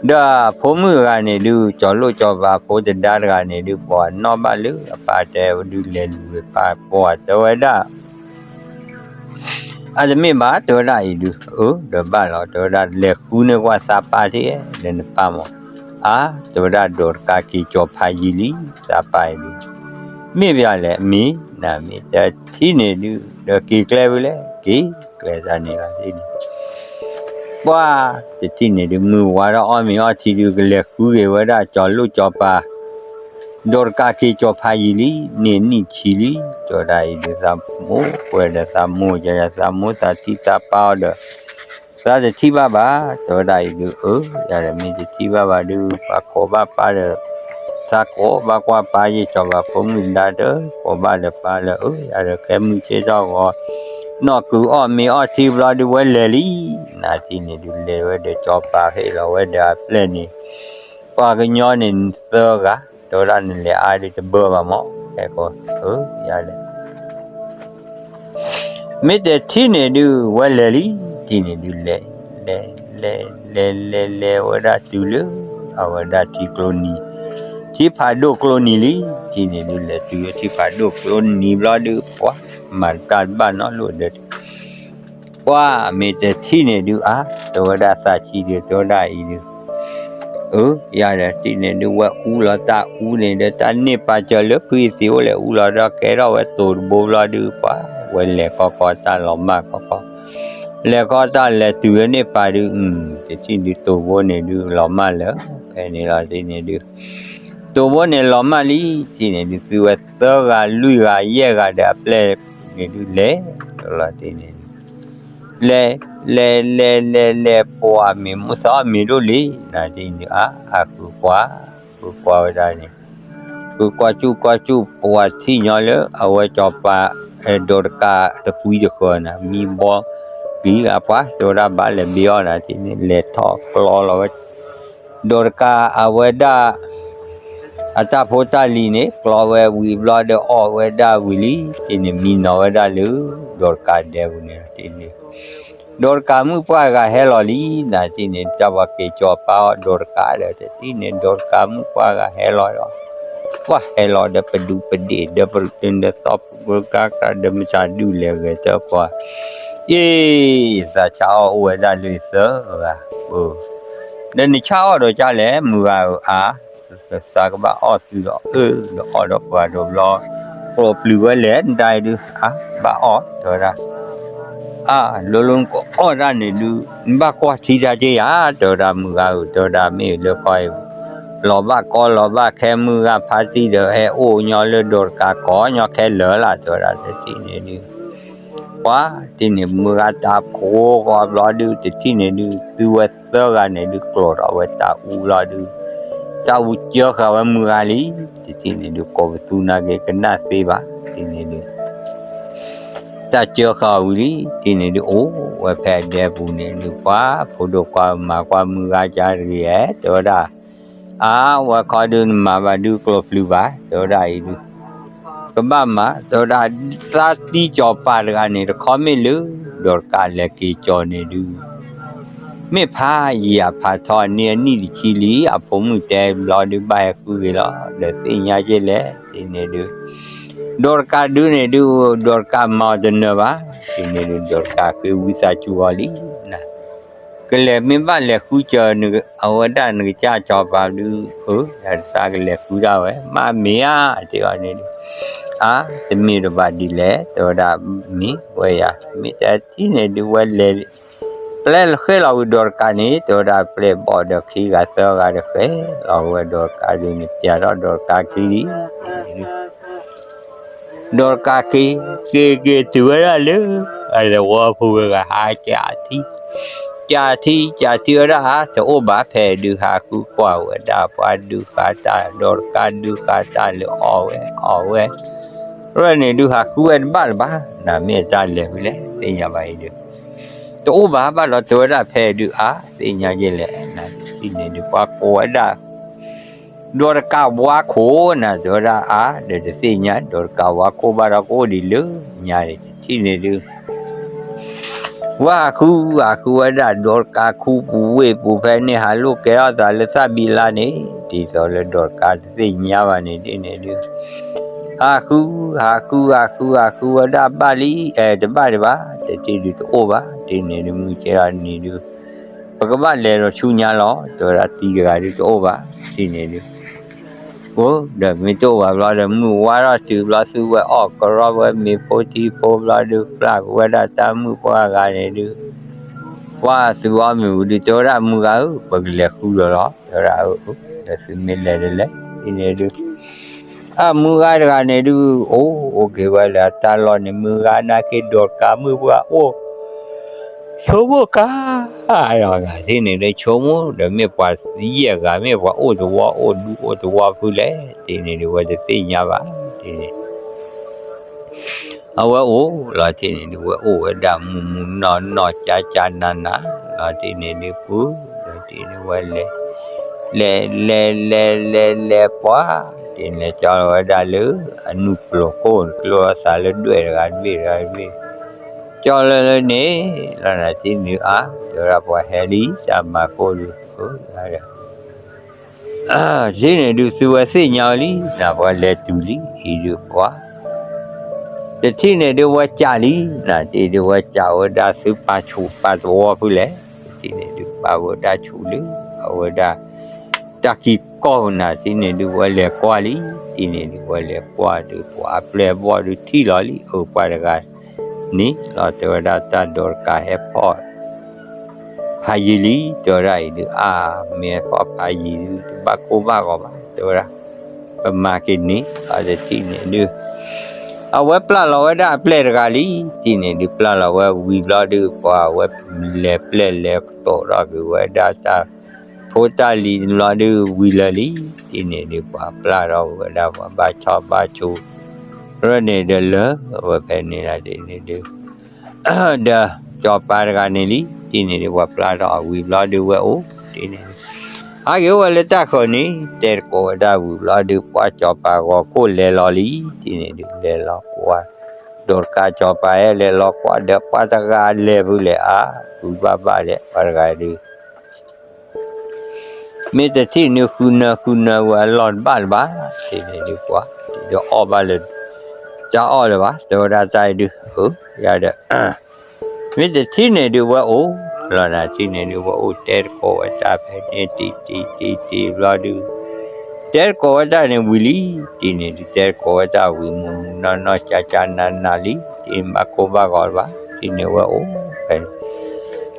ဒီးဖိမုၣ်ဂၤန့ၣ်ဒုး ကၠီၤလိၣ်ကၠီၤပၤဖိတဒါတဂၤန့ၣ်ဒုး ပှၤနီၣ်ဘၣ်လၢအပၢ်တဲဝဲဒုး လဲၤလူၤဝဲပၢ် ပှၤတဲဝဲဒၣ် အတမ့ၢ်ဘၣ် တဲဝဲဒၣ်အံၤဒုး အၢ ဒီးဘၣ်လီၤ တဲဝဲဒၣ် လဲၤဃုန့ၢ်ကွၢ်သးပၢ်ထံၣ် လၢနပၢ်မး အါ တဲဝဲဒၣ် ဒီးတကးက့ၤကၠီၤဖးယံာ်လံ သးပၢ်အံၤဒုး မ့ၢ်ပယီၤလဲၣ် မ့ၢ် နမ့ၢ်တထံၣ်န့ၣ်ဒုး ဒီးက့ၤကျဲဝံၤလဲၣ် က့ၤကျဲတၢ်န့ၣ်လီၤ တထံၣ်န့ၣ်ဒုး မုၢ်ဝါထီၣ်အီၣ်မ့ၤအီထံဒုး ကလဲၤဃုက့ၤဝဲဒၣ် ကၠီၤလိၣ်ကၠီၤပၤ ဒီးတကးက့ၤကၠီၤဖးယံာ်လံ န့ၢ်နံၣ်ဆံလံ တဲဝဲဒၣ်အံၤဒုး သးမိၢ်ကွဲဒီး သးမိၢ်က သးမိၢ်သးထံၣ်သးပၢ်အီၤဒီး သးတထံၣ်ဘၣ်ဘၣ် တဲဝဲဒၣ်အံၤဒုး အၢ ယၤဒီးမ့ၢ်တထံၣ်ဘၣ်ဘၣ်ဒုး ပှၤကိးဘၣ်ပၢ်ဒီး သးကိးဘၣ်ကွၢ်ပၢ်ယ့ၢ်ကၠီၤပၤဖိမုၣ်ဒါဒီး ကိးဘၣ်ဒီးပၢ်လၢ အၢ ယၤဒီးခဲမုၢ်ဆ့ၣ်ထီၣ်ဂီၤ နီၢ်ကုၤအီၣ်မ့ၤအီထံဘျီဒုး ဝဲလဲၤလံ နတထံၣ်န့ၣ်ဒုး လဲၤဝဲဒီးကၠီၤပၤဟ့ၣ်လီၤဝဲဒီးအပျဲၢ်န့ၣ် ပှၤကညီန့ၣ်သၢဂၤ တဲဝဲဒၣ်နလဲၤအါဒုးတဘၢဘၣ်မး ဟဲကိး အၢ ယၤလဲၣ် မ့ၢ်တထံၣ်န့ၣ်ဒုး ဝဲလဲၤလံ ထံၣ်န့ၣ်ဒုးလဲၤ လဲၤ လဲၤ လဲၤ လဲၤ လဲၤဝဲဒၣ်တုၤလၢ အဝဲဒၣ်ထံကျိနံၤ ထံဖးဒိၣ်ကျိနံၤလံ ထံၣ်န့ၣ်ဒုးလဲၤတုၤလၢထံဖးဒိၣ်ကျိနံၤဘျီဒုး ပှၤမၤတၢ်တဘၣ်နီတဘျီဒီး ပှၤမ့ၢ်တထံၣ်န့ၣ်ဒုး အါ တဲဝဲဒၣ်သးဆံးဒုး တဲဝဲဒၣ်အံၤဒုး အၢ ယၤဒီးထံၣ်န့ၣ်ဒုး ဝဲအူလီၤတၢ်အူန့ၣ်ဒီး တၢ်န့ၢ်ပာ်စၢၤလၢဖုအံၤသ့အိၣ်လဲၣ် အူလီၤဒီးကဲထီၣ်ဝဲတိၤတဘိဘျီဒုး ပှၤဝဲလဲၤခီခီတၢ်လီၤမၢ်ခီခီ လဲၤခီတၢ်လဲၤတုၤလၢန့ၢ်ပာ်ဒုး တထံၣ်ဒုးတိၤဘိန့ၣ်ဒုး လီၤမၢ်လၢ ဖဲန့ၣ်လီၤတထံၣ်န့ၣ်ဒုး တိၤဘိန့ၣ်လီၤမၢ်လံ ထံၣ်န့ၣ်ဒုး သုဝဲသၢဂၤလွံၢ်ဂၤယဲၢ်ဂၤဒီးအပျဲၢ်န့ၣ်ဒုးလဲၤ လီၤတထံၣ်န့ၣ်ဒုး လဲၤ လဲၤ လဲၤ လဲၤ လဲၤ ပှၤမ့ၢ်မူသးအီၣ်မ့ၤဒိၣ်လံ နတထံၣ်န့ၣ်ဒုး အါ အဃုကွၢ် ဃုကွၢ်ဝဲဒၣ်န့ၣ် ဃုကွၢ်စူၣ်ကွၢ်စူၣ် ပှၤထံၣ်ညီလၢအဝဲကၠီၤပၤ ဒီးတကးတကွံတဃၢၤန့ၣ် မံဘီကံၤဂၤပှၤ တဲဝဲဒၣ်ဘၣ်လဲၤဘ့အီၣ်နၤတထံၣ်န့ၣ် လဲၤထီၣ်ကျီလီၤဝဲ ဒီးတကးအဝဲဒၣ် အတၢ်ဖိတၢ်လံၤန့ၣ် ကျီဝဲဝံၤဘျီဒီးအီၣ်ဝဲဒၣ်ဝံၤလံ တထံၣ်န့ၣ် မံနီၤဝဲဒၣ်လၢ ဒီးတကးဒဲပူၤန့ၣ် တထံၣ်န့ၣ် ဒီးတကးမုၣ်ပှၢ်ဂၤဟဲလီၤလံ နတထံၣ်န့ၣ် တၢ်ပှၤက့ၤကၠီၤပၤအီၣ်ဒီးတကးဒီး တထံၣ်န့ၣ် ဒီးတကးမုၣ်ပှၢ်ဂၤဟဲလီၤဒီး ပှၤဟဲလီၤဒီးပဒူးပဒ့ၣ်ဒီးပရူးတုဒီးသီၣ်ပူၤကကါကါဒီးမတၤဒုးလဲၤဂဲၤတၢ်ပှၤ အ့ သးဆါအီၣ်အိၣ်ဝဲဒၣ်လၢသၢဂၤ ဒီးနဆါအီၣ်ဒီးကၢ်လဲၣ် မုၢ်ဂၤဧၢ အါ သးကဘၣ်အီၣ်သုဒီး အၢ ဒီးအီၣ်ဒီးပှၤဒီးဘျီ ကျိးပျုၤဝဲလဲၣ် နတၢ်အံၤဒုး အါ ဘၣ်အီၣ် တဲဝဲဒၣ် အါ လိၤလိၤနကအီၣ်တၢ်န့ၣ်ဒုး နဘၣ်ကွၢ်ထံတၢ်က့ယၤ တဲဝဲဒၣ် မုၢ်ဂၤဧၢ တဲဝဲဒၣ် မ့ၢ်လၢကီၢ်အံၤ လီၤဘၣ်ကီလီၤဘၣ်ခဲ မုၢ်ဂၤဖါတံၢ်ဒီး ဟဲအိၣ်ညီလၢဒီးတကးကီညီခဲလၢာ်လၢ် တဲဝဲဒၣ် တထံၣ်န့ၣ်ဒုး ပှၤတထံၣ်န့ၣ် မုၢ်ဂၤတၢ်ကိးဂီၤဘျီဒုး တထံၣ်န့ၣ်ဒုး သုဝဲသၢဂၤန့ၣ်ဒုး ကျိးထီၣ်ဝဲတၢ်အူလီၤဒုး တၢ်အူကၢဃာ်ဝဲမုၢ်ဂၤလံ တထံၣ်န့ၣ်ဒုး ကိးပသူနာ်က့ၤကနၣ်သ့ဘၣ် တထံၣ်န့ၣ်ဒုး တၢ်ကၢဃာ်ဝံၤလံ တထံၣ်န့ၣ်ဒုး အိၣ်ဝဲဖဲအဒဲပူၤန့ၣ်ဒုး ပှၤဖိဒိၣ်ခွါမၤကွၢ် မုၢ်ဂၤကါတဂ့ၤဧါ တဲဝဲဒၣ် အါ ဝဲခီဒုးနမၤဘၣ်ဒုးကျိးပျုၤဘၣ် တဲဝဲဒၣ်အံၤဒုး ကဘၣ်မၤ တဲဝဲဒၣ် သးတံၢ်ကၠီၤပၤတဂၤန့ၣ် တခီမ့ၢ်လၢ ဒီးတကးလဲၤက့ၤကၠီၤန့ၣ်ဒုး မ့ၢ်ဖးယံာ်အဖးထီန့ၢ်အနံၣ်တဆံလံ အဖိမုၣ်တဲဘျီဒုး ဘၣ်ဟဲဃုက့ၤလီၤ ဒီးသ့ၣ်ညါက့ၤလဲၣ် တထံၣ်န့ၣ်ဒုး ဒီးတကးဒုးန့ၣ်ဒုး ဒီးတကးမၤအီၤတနၢၤဘၣ် တထံၣ်န့ၣ်ဒုး ဒီးတကးဃ့ဝံသးစူၤအီၤလံ ကလဲၤမ့ၢ်ဘၣ်လဲၤဃုကၢၤ အဝဲဒၣ်နကစၢ်ကၠီၤပၤဒုး အၢ ယသးကလဲၤဃုဒၣ်ဝဲ မ့ၢ်မ့ၢ်ဧါ တဲအီၤန့ၣ်ဒုး အါ တမ့ၢ်တဘၣ်ဒ်လဲၣ် တဲဝဲဒၣ် မ့ၢ်ဝဲယၤ မ့ၢ်တထံၣ်န့ၣ်ဒုး ဝဲလဲၤ ပျဲလၢဃဲလီၤဝံၤဒီးတကးန့ၣ် တဲဝဲဒၣ် ပျဲဘီၣ်ဒီးခံဂၤသၢဂၤဒီးဃဲလီၤဝဲဒီးတကးဒုးန့ၣ် ပျဲထီၣ်ဒီးတကးခံလံ ဒီးတကးက့ၤ က့ၤက့ၤတုၤဝဲဒၣ်လၢ အသဝီဖိဝဲဂၤ ဟးကၠးထံ ကၠးထံ ကၠးထံဝဲဒၣ် တအိၣ်ဘၣ်ဖဲဒုး ဟးဃုကွၢ်ဝဲဒၣ် ပှၤဒုးဃာ်တၢ် ဒီးတကးဒုးဃာ်တၢ်လၢအီၣ်ဝဲ အီၣ်ဝဲ ရဲၣ်န့ၣ်ဒုး ဟးဃုဝဲတဘၣ်လၢၤဘၣ် နမ့ၢ်တၢ်လဲၤဝံၤလဲၣ် သ့ၣ်ညါဘၣ်အံၤဒုး တအိၣ်ဘၣ်ဘၣ်ဒီး တဲဝဲဒၣ်ဖဲဒုး အါ သ့ၣ်ညါယဲလဲၣ် နတထံၣ်န့ၣ်ဒုး ပှၤကိးဝဲဒၣ် ဒိးတကးဝါခိၣ်နၤ တဲဝဲဒၣ်အါ ဒီးတသ့ၣ်ညါ ဒိးတကးဝါခိၣ်ဘၣ်ဒီးကအိၣ်ဒံးလၢညါ တထံၣ်န့ၣ်ဒုး ဝဲဟးဃုဟးဃုဝဲဒၣ်ဒိးတကးခူပူၤဝ့ၢ်ပူၤ ဖဲန့ၣ်ဟးလိၣ်ကဲထီၣ်သးလၢသၣ်ဘံလါန့ၣ် ဒ်သိးလၢဒိးတကးတသ့ၣ်ညါဘၣ်န့ၣ်ဒ်န့ၣ်ဒုး ဟးဃု ဟးဃုဟးဃုဟးဃုဝဲဒၣ်ဘၣ်လံ အဲ တဘၣ်ဒံးဘၣ် တထံၣ်ဒုးတအိၣ်ဘၣ် ဒ်န့ၣ်ဒုး မုၢ်ကဲထီၣ်န့ၣ်ဒုး ပကဘၣ်လဲၤဒီးဆူညါလီၤ တဲဝဲဒၣ်သံတဂၤဒုးတအိၣ်ဘၣ် ဒ်န့ၣ်ဒုး အိၣ်ဒီးမ့ၢ်တအိၣ်ဘၣ်ဘျီဒီး မုၢ်ဝါထီၣ်တုၤဘျီ သုဝဲအီၣ်ကရီဝဲမ့ၤဖိထံဖိဘျီဒုး ပျၢ်က့ၤဝဲဒၣ်တၢ်မုၣ်ပှၢ်ဂၤန့ၣ်ဒုး ပှၢ်သုအီၣ်မ့ၤဝံၤဒုး တဲဝဲဒၣ်မုၢ်ဂၤဧၢ ပကလဲၤဃုဒီးလီၤ တဲဝဲဒၣ်အၢ ဒီးသုမ့ၢ်လဲၤတလဲၤ ဒ်န့ၣ်ဒုး အမုၢ်ဂၤတဂၤန့ၣ်ဒုး အိၣ် အိၣ်က့ၤဝဲလၢအတၢ်လီၢ်န့ၣ် မုၢ်ဂၤနာ်က့ၤဒိးတကးမုၣ်ပှၢ်အိၣ် ဆိကမိၣ်ကါ ဒီးဂၤသ့ၣ်န့ၣ်ဒုး ဆိကမိၣ်ဒီး မ့ၢ်ပှၤသံယဲၢ်ဂၤ မ့ၢ်ပှၤအိၣ်သဝီအိၣ်ဒူအိၣ်သဝီဖုလဲၣ် ဒ်န့ၣ်ဒုး ဝဲတသ့ၣ်ညါဘၣ် ဒ်န့ၣ် အဝဲအိၣ်လီၤ ဒ်န့ၣ်ဒုး ဝဲအိၣ်ဝဲဒၣ်မုၢ်မုၢ်နီၢ်နီၢ် ကၠါကၠါနးနးလီၤ ဒ်န့ၣ်ဒုး ပူၤဒီး ဒ်န့ၣ်ဝဲလဲၤ လဲၤလဲၤလဲၤလဲၤလဲၤပှၢ် ဒ်န့ၣ်လဲၤကၠီလီၤဝဲဒၣ်လၢ အနုၢ်ပျိၤကိၣ် ကျိသးလၢဒွဲၣ်တဂၤတဘ့ၣ်တဂၤတဘ့ၣ် ကၠီလၢလၢန့ၣ် လီၤနၤ ဒ်န့ၣ်ဒုး အါ တဲဝဲဒၣ်ပှၤဟဲလံ တၢ်မၤကိၣ်ဒုး ဒ်န့ၣ်ဒုး သုဝဲသ့ၣ်ညါဝဲလံ နၤပှၤလဲၤတုၤလံ အံၤဒုးပှၤ တထံၣ်န့ၣ်ဒုး ဝဲကးလံ နၤ ဒ်န့ၣ်ဒုးဝဲကးဝဲဒၣ်သုပာ်ဆူၣ်ပာ်သဝီဖုလဲၣ် ဒ်န့ၣ်ဒုး ပာ်ဝဲဒၣ်ဆူၣ်လၢ အဝဲဒၣ် တၢ်ကံၢ်ကီၢ်နၤ ဒ်န့ၣ်ဒုး ဝဲလဲၤကွၢ်လံ ဒ်န့ၣ်ဒုး ဝဲလဲၤကွၢ်ဒုး ပှၤအပျဲၢ်အဘီၣ်ဒုးထံၣ်လီၤလံ အၢ ပှၤတဂၤန့ၣ်လီၤ တဲဝဲဒၣ်တၢ်ဒိးတကးဟဲဖီၣ် ဖးယံၤလံ တဲဝဲဒၣ်အံၤဒုး အါ မ့ၢ်ဟဲဖီၣ်ဖးယံၤဒုး တဘၣ်ကိၢ်ဘၣ်ဂီၤဘၣ် တဲဝဲဒၣ် ပမၤက့ၤန့ၣ် အတထံၣ်န့ၣ်ဒုး အဝဲပျၢ်လီၤဝဲဒၣ်အပျဲၢ်တဂၤလံ ဒ်န့ၣ်ဒုး ပျၢ်လီၤဝဲဝံၤဘျီဒုး ပှၤဝဲလဲၤပျဲၢ်လဲၤကသိးထီၣ်က့ၤဝဲဒၣ်တၢ်ဖိတၢ်လံၤဘျီဒုး ဝံၤလၢာ်လံ ဒ်န့ၣ်ဒုး ပှၤပျၢ်ထီၣ်ဝဲဒၣ်ပှၤဘၣ်ဆီဘၣ်ဆိ ရၢၢ်န့ၣ်ဒီးလၢဝဲဖဲန့ၣ်လီၤ ဒ်န့ၣ်ဒုး ဒီးစီၤပၤတဂၤန့ၣ်လံ ဒ်န့ၣ်ဒုး ပှၤပျၢ်ထီၣ်အဝံၤဘျီဒုးဝဲအိၣ် ဒ်န့ၣ်ဒုး ဟးက့ၤအိၣ်ဝဲလၢတၢ်ဃၢၤန့ၣ် တဲသကိးဝဲဒၣ်ဝံၤဘျီဒုး ပှၤစီၤပၤဂီၤခိၣ်လဲၤလီၤလံ ဒ်န့ၣ်ဒုး လဲၤလီၤကွၢ် ဒိးတကးစီၤပၤဟဲလဲၤလီၤကွၢ်ဒီး ပှၤတဂၤလဲၤဖုလဲၣ်အါ ဖုဘၣ်ဘၣ်လဲၣ် ပှၤတဂၤဒုး မ့ၢ်တထံၣ်န့ၣ် ဃုနၢဃုနၢဝဲအလီၢ်တဘၣ်လၢၤဘၣ် ဒ်န့ၣ်ဒုး ပှၤ ဒီးအီၣ်ဘၣ်လၢ တၢ်အီၣ်လၢၤဘၣ် တဲဝဲဒၣ်တၢ်အံၤဒုး အၢ ယၤဒီး မ့ၢ်တထံၣ်န့ၣ်ဒုး ဝဲအိၣ်လီၤနၤ ထံၣ်န့ၣ်ဒုး ဝဲအိၣ်တဲသကိးဝဲတၢ်ဖဲန့ၣ် တံၤတံၤတံၤတံၤဘျီဒုး တဲသကိးဝဲတၢ်န့ၣ်ဝံၤလံ ဒ်န့ၣ်ဒုး တဲသကိးဝဲတၢ်ဝံၤ မုၢ်မုၢ်နီၢ်နီၢ် ကၠါကၠါနးနးလံ ဒ်န့ၣ်ဘၣ်ကိၢ်ဘၣ်ဂီၤလၢၤဘၣ် ဒ်န့ၣ်ဝဲအိၣ်ဖဲန့ၣ်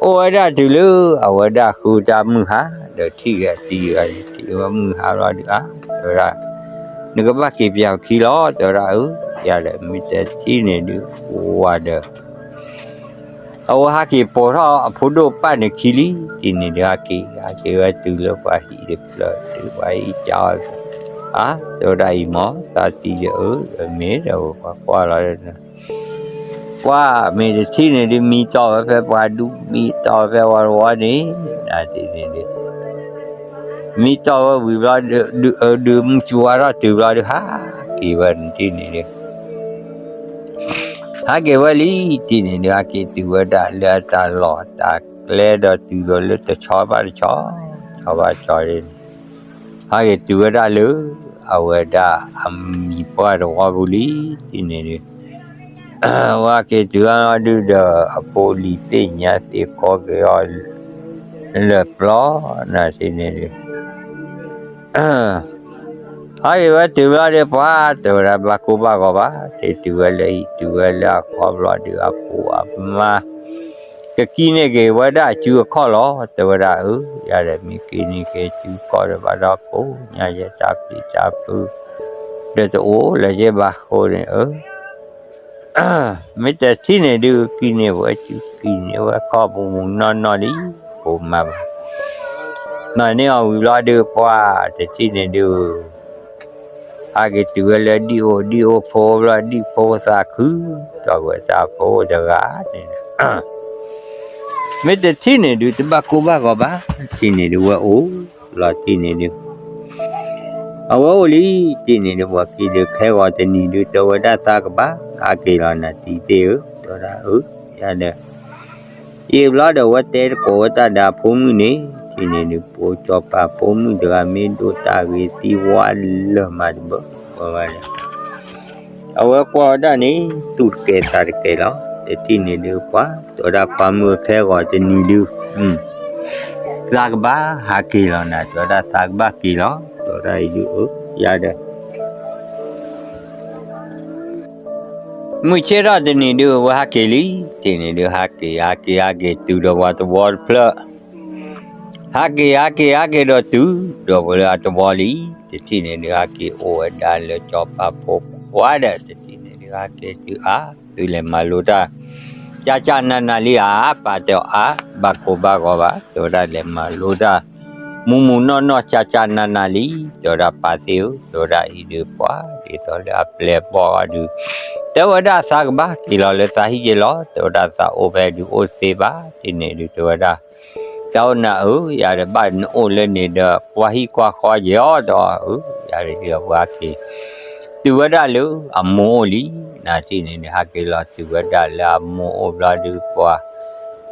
အိၣ်ဝဲဒၣ်တုၤလၢအဝဲဒၣ်ဃုတၢ်မုၢ်ဟါ ဒီးထံၣ်ဂဲၤတံၤဂၤန့ၣ် ထံၣ်ဝဲမုၢ်ဟါဘျီဒုး အါ တဲဝဲဒၣ် နကဘၣ်က့ၤပၠးအခံလီၤ တဲဝဲဒၣ် အၢ ယၤဒီးမ့ၢ်တထံၣ်န့ၣ်ဒုး ဝၤဒီး အဝဲဟးက့ၤပိာ်ထီၣ်အဖိဒိၣ်ပၢ်န့ၣ်ခံလံ ဒ်န့ၣ်ဒုး ဟးက့ၤ ဟးက့ၤဝဲတုၤလၢပှၤဟံၣ်တဖျၢၣ် တုၤပှၤဟံၣ်ကၠီ အါ တဲဝဲဒၣ်အံၤမ့ၢ် သးတံၤဒီး အၢ ဒီးမ့ၢ်ဒီးပှၤကွၢ်လီၤ ပှၤမ့ၢ်တထံၣ်န့ၣ်ဒုး မံတီၢ်ဝဲဖဲပှၤဒူ မံတီၢ်ဝဲဖဲဝၤတဝီန့ၣ် နၤ ဒ်န့ၣ်ဒုး မံတီၢ်ဝဲဝံၤဘျီဒုး ဒုးမုၢ်စူၤဝါထီၣ်တုၤဘျီဒုး ဟးက့ၤဝဲန့ၣ်ဒ်န့ၣ်ဒုး ဟးက့ၤဝဲလံ ဒ်န့ၣ်ဒုး ဟးက့ၤတုၤဝဲဒၣ်လၢအတၢ်လီၢ်တၢ်ကျဲဒီးတုၤလီၤလၢတဆီဘၣ်တဆီ ဆီဘၣ်ဆီန့ၣ် ဟးက့ၤတုၤဝဲဒၣ်လၢ အဝဲဒၣ်အမံၤပှၢ်တဝီပူၤလံ ဒ်န့ၣ်ဒုး ဝဲဟးက့ၤတုၤအီၤဒုးဒီး အဖိလံၤသ့ၣ်ညါသ့ၣ်ကီက့ၤအီၤ လၢပျီ နၤ ဒ်န့ၣ်ဒုး ဟးက့ၤဝဲတုၤဘျီဒုး ပှၤတဲဝဲဒၣ်ဘၣ်ကိၢ်ဘၣ်ဂီၤဘၣ် တဲတုၤဝဲလၢဟံၣ်တုၤဝဲလၢအခီဘျီဒုး အဖိအမါ ကကံန့ၢ်က့ၤဝဲဒၣ်အစုအခီၣ်လီၤ တဲဝဲဒၣ် အၢ ယၤဒီးမ့ၢ်က့ၤန့ၢ်က့ၤစုအခီၣ်ဒီး ဘၣ်ဒီးကိးညါယဲတၢ်ပျံၤတၢ်ဖုး ဒီးတအိၣ်လၢၤယဲဘၣ်ဃိန့ၣ် အၢ မ့ၢ်တထံၣ်န့ၣ်ဒုး ကံန့ၢ်ဝဲစု ကံန့ၢ်ဝဲခီၣ်ပူၤမုၢ်နီၢ်နီၢ်လံ ကိးမၤဘၣ် မၤန့ၢ်အီၤဝံၤဘျီဒုး ပှၤတထံၣ်န့ၣ်ဒုး ဟးက့ၤတုၤဝဲလၢဒံၣ်အိၣ် ဒံၣ်အိၣ်ဖိဘျီ ဒံၣ်ဖိသးခု တီၢ်ကွံာ်တၢ်ဖိတဂၤန့ၣ် မ့ၢ်တထံၣ်န့ၣ်ဒုး တဘၣ်ကိၢ်ဘၣ်ဂီၤဘၣ် ထံၣ်န့ၣ်ဒုး ဝဲအိၣ်လီၤ ထံၣ်န့ၣ်ဒုး အဝဲအိၣ်လံ, တထံၣ်န့ၣ်ဒုး ပှၤခံဒုး ခဲဂီၤတနံၤဒုး တဲဝဲဒၣ်သးကဘၣ်ဟးက့ၤလီၤနၤတံၤသ့ၣ်ဧၢ, တဲဝဲဒၣ်အၢ, ယၤဒီး ယံာ်ဘျီဒီး အဝဲတဲသကိးဝဲတၢ်ဒီးအဖိမုၣ်န့ၣ်, တထံၣ်န့ၣ်ဒုး ပှၤစီၤပၤဖိမုၣ်တဂၤ မ့ၢ်ဒိးတၢ်ဂ့ၤသံဝါလၢာ်မးတဘၣ်, ဝဲဒၣ် အဝဲကွၢ်ဝဲဒၣ်န့ၣ် သူၣ်တကဲၤသးတကဲၤလီၤ. တထံၣ်န့ၣ်ဒုး ပှၤ တဲဝဲဒၣ်ခွါမုၣ် ခဲဂီၤတနံၤဒုး သးကဘၣ်ဟးက့ၤလီၤနၤ, တဲဝဲဒၣ်သးကဘၣ်က့ၤလီၤ, တဲဝဲဒၣ်အံၤဒုး အၢ ယၤဒီး မုၢ်ဆ့ၣ်ထီၣ်တနံၤဒုး အဝဲဟးက့ၤလံ, တထံၣ်န့ၣ်ဒုး ဟးက့ၤ ဟးက့ၤ ဟးက့ၤ တုၤဒီးပှၤသဝီတဖျၢၣ်, ဟးက့ၤ ဟးက့ၤ ဟးက့ၤဒီးတုၤဒီးပှၤလၢအသဝီလံ, တထံၣ်န့ၣ်ဒုး ဟးက့ၤအိၣ်ဝဲဒၣ်လၢစီၤပၤဖိခွါဒီး တထံၣ်န့ၣ်ဒုး ဟးက့ၤတုၤအါ သုလဲၤမၤလိတၢ် ကၢ်ကၢ်နးနးလံဧါ, ပာ်တအါ ဘၣ်ကိၢ်ဘၣ်ဂီၤဘၣ်, တဲဝဲဒၣ်လဲၤမၤလိတၢ် မူးမူးနီၢ်နီၢ် ကၢ်ကၢ်နးနးလံ, တဲဝဲဒၣ်ပာ်သ့ၣ်ဧၢ, တဲဝဲဒၣ်အံၤဒုး ပှၤဒ်သိးလၢအပျဲၢ်ဘီၣ်အီၤဒုး, တဲဝဲဒၣ်သးကဘၣ်က့ၤလီၤလၢသးဟံၣ်က့ၤလီၤ, တဲဝဲဒၣ်သးအိၣ်ဖဲဒုးအိၣ်သ့ဘၣ်, တထံၣ်န့ၣ်ဒုး တဲဝဲဒၣ် တၢ်အိၣ်နၤအၢ, ယၤဒီးဘၣ်နအိၣ်လၢန့ၣ်ဒီး ကွၢ်ဟံၣ်ကွၢ်ဃီယဲအီၤဒီးအၢ, ယၤဒီးဒုးအဝဲဟးက့ၤ တုၤဝဲဒၣ်လၢအမိၢ်အိၣ်လံ, နၤတထံၣ်န့ၣ်ဒုး ဟးက့ၤလီၤတုၤဝဲဒၣ်လၢအမိၢ်အိၣ်ဘျီဒုး ပှၤ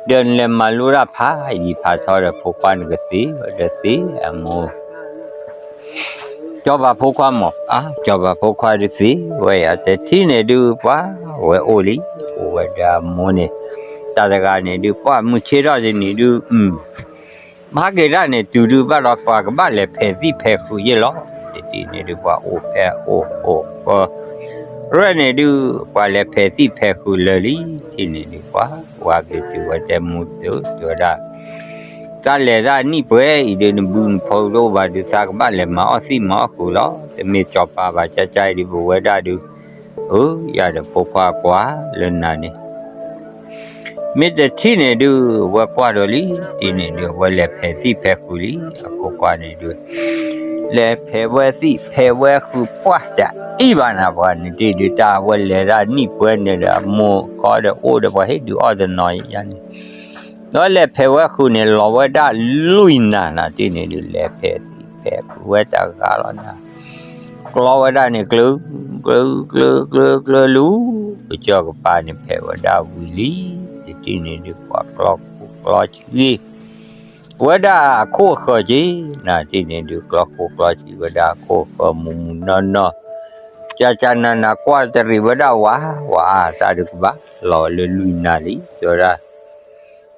ဒီးနလဲၤမၤလိတၢ်ဖးယံၤဖးထီဒီး ဖိခွါနကသ့ဝဲဒီးသ့အမိၢ် စီၤပၤဖိခွါမး, အါ စီၤပၤဖိခွါဒုးသ့ဝဲယၤ, တထံၣ်န့ၣ်ဒုး ပှၤဝဲအိၣ်လံ, အိၣ်ဝဲဒီးအမိၢ်န့ၣ်, တၢ်တဂၤန့ၣ်ဒုး ပှၤမုၢ်ဆ့ၣ်ထီၣ်တနံၤဒုး မၤက့ၤတၢ်န့ၣ် တုၤဒုးဘၣ်ဒီးပှၤကဘၣ်လဲၤဖဲးသံၣ်ဖဲးဃုာ်ယဲလီၤ, တထံၣ်န့ၣ်ဒုး ပှၤအိၣ်ဖဲအိၣ်အိၣ်ဃီ ရဲၣ်န့ၣ်ဒုး ပှၤလဲၤဖဲးသံၣ်ဖဲးဃုာ်လၢာ်လံ, တထံၣ်န့ၣ်ဒုး ပှၤဝဲက့ၤတုၤဝဲတဲမူသု တဲဝဲဒၣ် တၢ်လဲၤတၢ်နံၣ်ပှဲၤအံၤဒုး နဘုနဖီတအိၣ်ဘၣ်ဒုး သးကဘၣ်လဲၤမၤအီၣ်သံၣ်မၤအီၣ်ဃုာ်လီၤ, တမ့ၢ်စီၤပၤဘၣ် ကၢ်ကၢ်အံၤဒုး ပဝဲဒၣ်ဒုး, အၢ ယၤဒီးဖိခွါကွၢ်လၢနၤန့ၣ် မ့ၢ်တထံၣ်န့ၣ်ဒုး ဝဲကွၢ်ဒီးလံ, တထံၣ်န့ၣ်ဒုး ဝဲလဲၤဖဲးသံၣ်ဖဲးဃုာ်လံ, အဖိခွါန့ၣ်ဒုး လဲၤဖဲးဝဲသံၣ်ဖဲးဝဲဃုာ်ပှၢ်တအံၤဘၣ်နၤ ပှၤန့ၣ်တထံၣ်ဒုး တၢ်ဝဲလဲၤတၢ်နံၣ်ပှဲၤန့ၣ်ဒီး အမိၢ်ကီဒီးအိၣ်ဒီးပှၤဟ့ၣ်ဒုးအီၣ်တနီၤယါန့ၣ်, ဒီးလဲၤဖဲးဝဲဃုာ်န့ၣ် လီၤဝဲဒၣ်လွံၢ်နၤနၤ တထံၣ်န့ၣ်ဒုး လဲၤဖဲးသံၣ်ဖဲးဃုာ်ဝဲတဂၤလီၤနၤ, ကျီဝဲဒၣ်န့ၣ် ကျၢ ကျၢ ကျၢ ကျၢ ကျၢလူၤ, ကစၢၢ်ကပၤန့ၣ်ဖဲးဝဲဒၣ်ဝံၤလံ, တထံၣ်န့ၣ်ဒုး ပှၤကျီခိၣ်ကျီဆံ ဝဲဒၣ်အခိၣ်အဃၢၤက့ၤ, နၤတထံၣ်န့ၣ်ဒုး ကျီခိၣ်ကျီဆံဝဲဒၣ်အခိၣ်အဃၢၤ မူးမူးနီၢ်နီၢ်, ကၢ်ကၢ်နးနး ကွၢ်တရံးဝဲဒၣ်ဝး, ဝးအါ တၢ်ဒုးကဘၣ်လီၤလၢလွံၢ်နၤလံ တဲဝဲဒၣ်,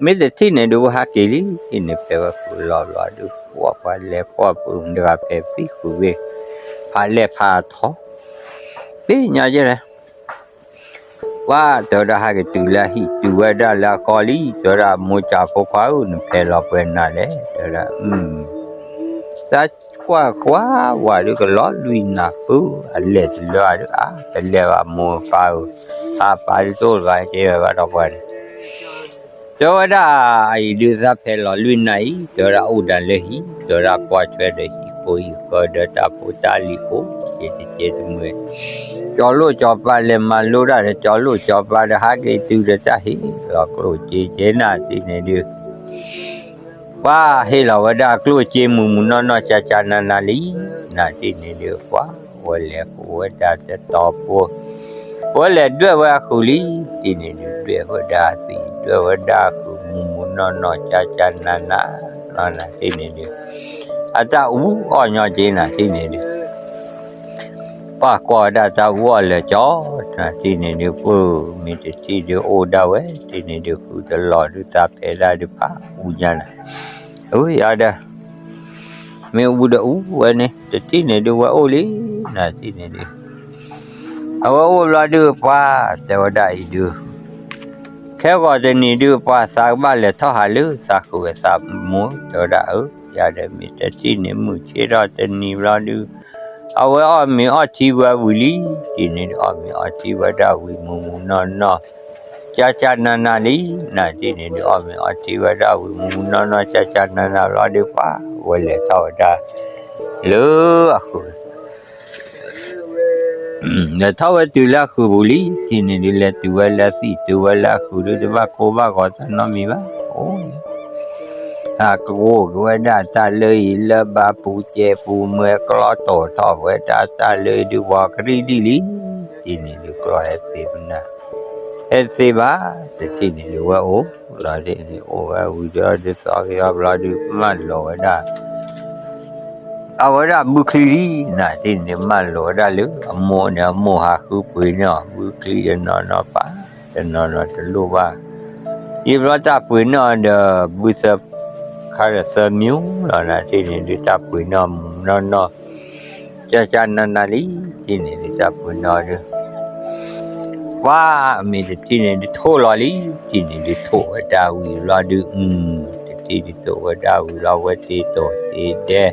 မ့ၢ်တထံၣ်န့ၣ်ဒုး ဝဲဟးက့ၤလံ, တထံၣ်န့ၣ်ဖဲးဝဲဃုာ်လီၤဘျီဒုး ပှၤပှၤလဲၤကွၢ်ပူၤတဂၤဖဲးသံၣ်ဃုာ်ဝဲ, ဖးလဲၢ်ဖးထီ, သ့ၣ်ညါယဲလဲၣ် ပှၤတဲဝဲဒၣ်ဟဲက့ၤတုၤလၢအဟံၣ် တုၤဝဲဒၣ်လၢအဃီလံ, တဲဝဲဒၣ်မိၢ်ကၢ်ဖိခွါဧၢ နဖဲးလီၤပှဲၤနၤလဲၣ်, တဲဝဲဒၣ်, တၢ်ကွၢ်ကွၢ်ဝးဒုးကလီၤလွံၢ်နၤပုၢ် အလဲၤတလၢဒုး အါ တလဲၤဘၣ်မိၢ်ပၢ်ဧၢ, အါပၢ်ဒုးတအိၣ်တဂၤကဲဝဲဘၣ်ဒီးပှၤန့ၣ် တဲဝဲဒၣ်အံၤဒုး သးဖဲးလီၤလွံၢ်နၤအံၤ တဲဝဲဒၣ်အိၣ်ဒၣ်လၢဟံၣ် တဲဝဲဒၣ်ကွၢ်ထွဲဒီးဟံၣ်ဖိဟံၣ်ဃၢၤဒီးတၢ်ဖိတၢ်လံၤအိၣ်က့ၤတကဲတမှဲၤ, ကၠီၤလိၣ်ကၠီၤပၤလဲၤမၤလိတၢ်ဒီး ကၠီၤလိၣ်ကၠီၤပၤဒီးဟးက့ၤတုၤဒီးတၢ်ဟ့ၣ်လီၤကျိၣ်စ့က့ၤနၤတထံၣ်န့ၣ်ဒုး ပှၤဟ့ၣ်လီၤဝဲဒၣ်ကျိၣ်စ့မူးမူးနီၢ်နီၢ် ကၢ်ကၢ်နးနးလံ, နၤတထံၣ်န့ၣ်ဒုး ပှၤဝဲလဲၤဃုာ်ဝဲဒၣ်တတီၤဖိ, ပှၤလဲၤဒွဲၣ်ဝဲအဃုာ်လံ, တထံၣ်န့ၣ်ဒုး ဒွဲၣ်ဝဲဒၣ်အသံၣ် ဒွဲၣ်ဝဲဒၣ်အဃုာ် မူးမူးနီၢ်နီၢ် ကၢ်ကၢ်နးနးလီၤ နၤတထံၣ်န့ၣ်ဒုး အတၢ်အူအီၣ်ညီက့ၤ နၤတထံၣ်န့ၣ်ဒုး ပှၤကွၢ်ဝဲဒၣ်တၢ်အူအီၣ်လၢာ်ကၠီ နၤတထံၣ်န့ၣ်ဒုး ပှၤမ့ၢ်တထံၣ်ဒုးအိၣ်ဒၣ်ဝဲ တထံၣ်န့ၣ်ဒုး ဃုာ်တလီၤဒုး သးဖဲးဒၣ်ဒုးဖးအူညါနၤ, အဝဲယၤဒီး မ့ၢ်အူဒီးအူဝဲန့ၣ် တထံၣ်န့ၣ်ဒုး ဝဲအိၣ်လံ, နၤတထံၣ်န့ၣ်ဒုး အဝဲအိၣ်ဘျီဒုး ပှၤတဲဝဲဒၣ်အံၤဒုး ခဲဂီၤတနံၤဒုး ပှၤသးကဘၣ်လဲၤထီၣ်ဟးလၢသးဃုာ်အသးမိၢ် တဲဝဲဒၣ်အၢ ယၤဒီးမ့ၢ်တထံၣ်န့ၣ် မုၢ်ဆ့ၣ်ထီၣ်တနံၤဘျီဒုး အဝဲအီၣ်မ့ၤအီထံဝဲဝံၤလံ, တထံၣ်န့ၣ်ဒုး အီၣ်မ့ၤအီထံဝဲဒၣ်ဝံၤ မူးမူးနီၢ်နီၢ် ကၢ်ကၢ်နးနးလံ, နၤတထံၣ်န့ၣ်ဒုး အီၣ်မ့ၤအီထံဝဲဒၣ်ဝံၤ မူးမူးနီၢ်နီၢ် ကၢ်ကၢ်နးနးဘျီဒုး ပှၤဝဲလဲၤထီၣ်ဝဲဒၣ်လၢအဃုာ် လဲၤထီၣ်ဝဲတုၤလၢအဃုာ်ပူၤလံ, တထံၣ်န့ၣ်ဒုး လဲၤတုၤဝဲလၢအသံၣ် တုၤဝဲလၢအဃုာ်ဒုး တဘၣ်ကိၢ်ဘၣ်ဂီၤတၢ်နီတမံၤဘၣ်, အိၣ်လံ, အကအိၣ်က့ၤဝဲဒၣ်တၢ်လၢအံၤလၢဘၣ်ပူၤစဲးပူၤမွဲကျီတီၤထီၣ်ဝဲဒၣ်တၢ်လၢအံၤဒုးပှၤကရံၣ်ဒံၣ်လံ, တထံၣ်န့ၣ်ဒုးကျီဟဲသ့ပနၢ်, ဟဲသ့ဘၣ်, တထံၣ်န့ၣ်ဒုးဝဲအိၣ်လီၤ, တထံၣ်န့ၣ်အိၣ်ဝဲဝံၤဒီးဒုးသီက့ၤအီၤဘျီဒုးမၢလီၤဝဲဒၣ် အဝဲဒၣ်ဘုချံလံ, နတထံၣ်န့ၣ်မၢလီၤဝဲဒၣ်လၢအမိၢ်န့ၣ် အမိၢ်ဟးဃုပှ့ၤန့ၢ်အီၤ ဘုချံတနီၤနီၤပာ်, တနီၤနီၤတလိၣ်ဘၣ်, ယံာ်ဘျီတၢ်ပှ့ၤန့ၢ်အီၤဒီး ဘုသၢခါဒီးသၢမံၤလီၤ, နတထံၣ်န့ၣ်ဒုးတၢ်ပှ့ၤန့ၢ်အီၤမုၢ်မုၢ်နီၢ်နီၢ် ကၠၢ်ကၠၢ်နးနးလံ, တထံၣ်န့ၣ်ဒုးတၢ်ပှ့ၤန့ၢ်အီၤဒုး ပှၤမ့ၢ်တထံၣ်န့ၣ်ဒုးထိၣ်လီၤလံ, တထံၣ်န့ၣ်ဒုးထိၣ်ဝဲဒၣ်ဝံၤဘျီဒုး, တထံၣ်ဒုးထိၣ်ဝဲဒၣ်ဝံၤလီၤဝဲသ့ၣ်တိၢ်သ့ၣ်ဒဲး,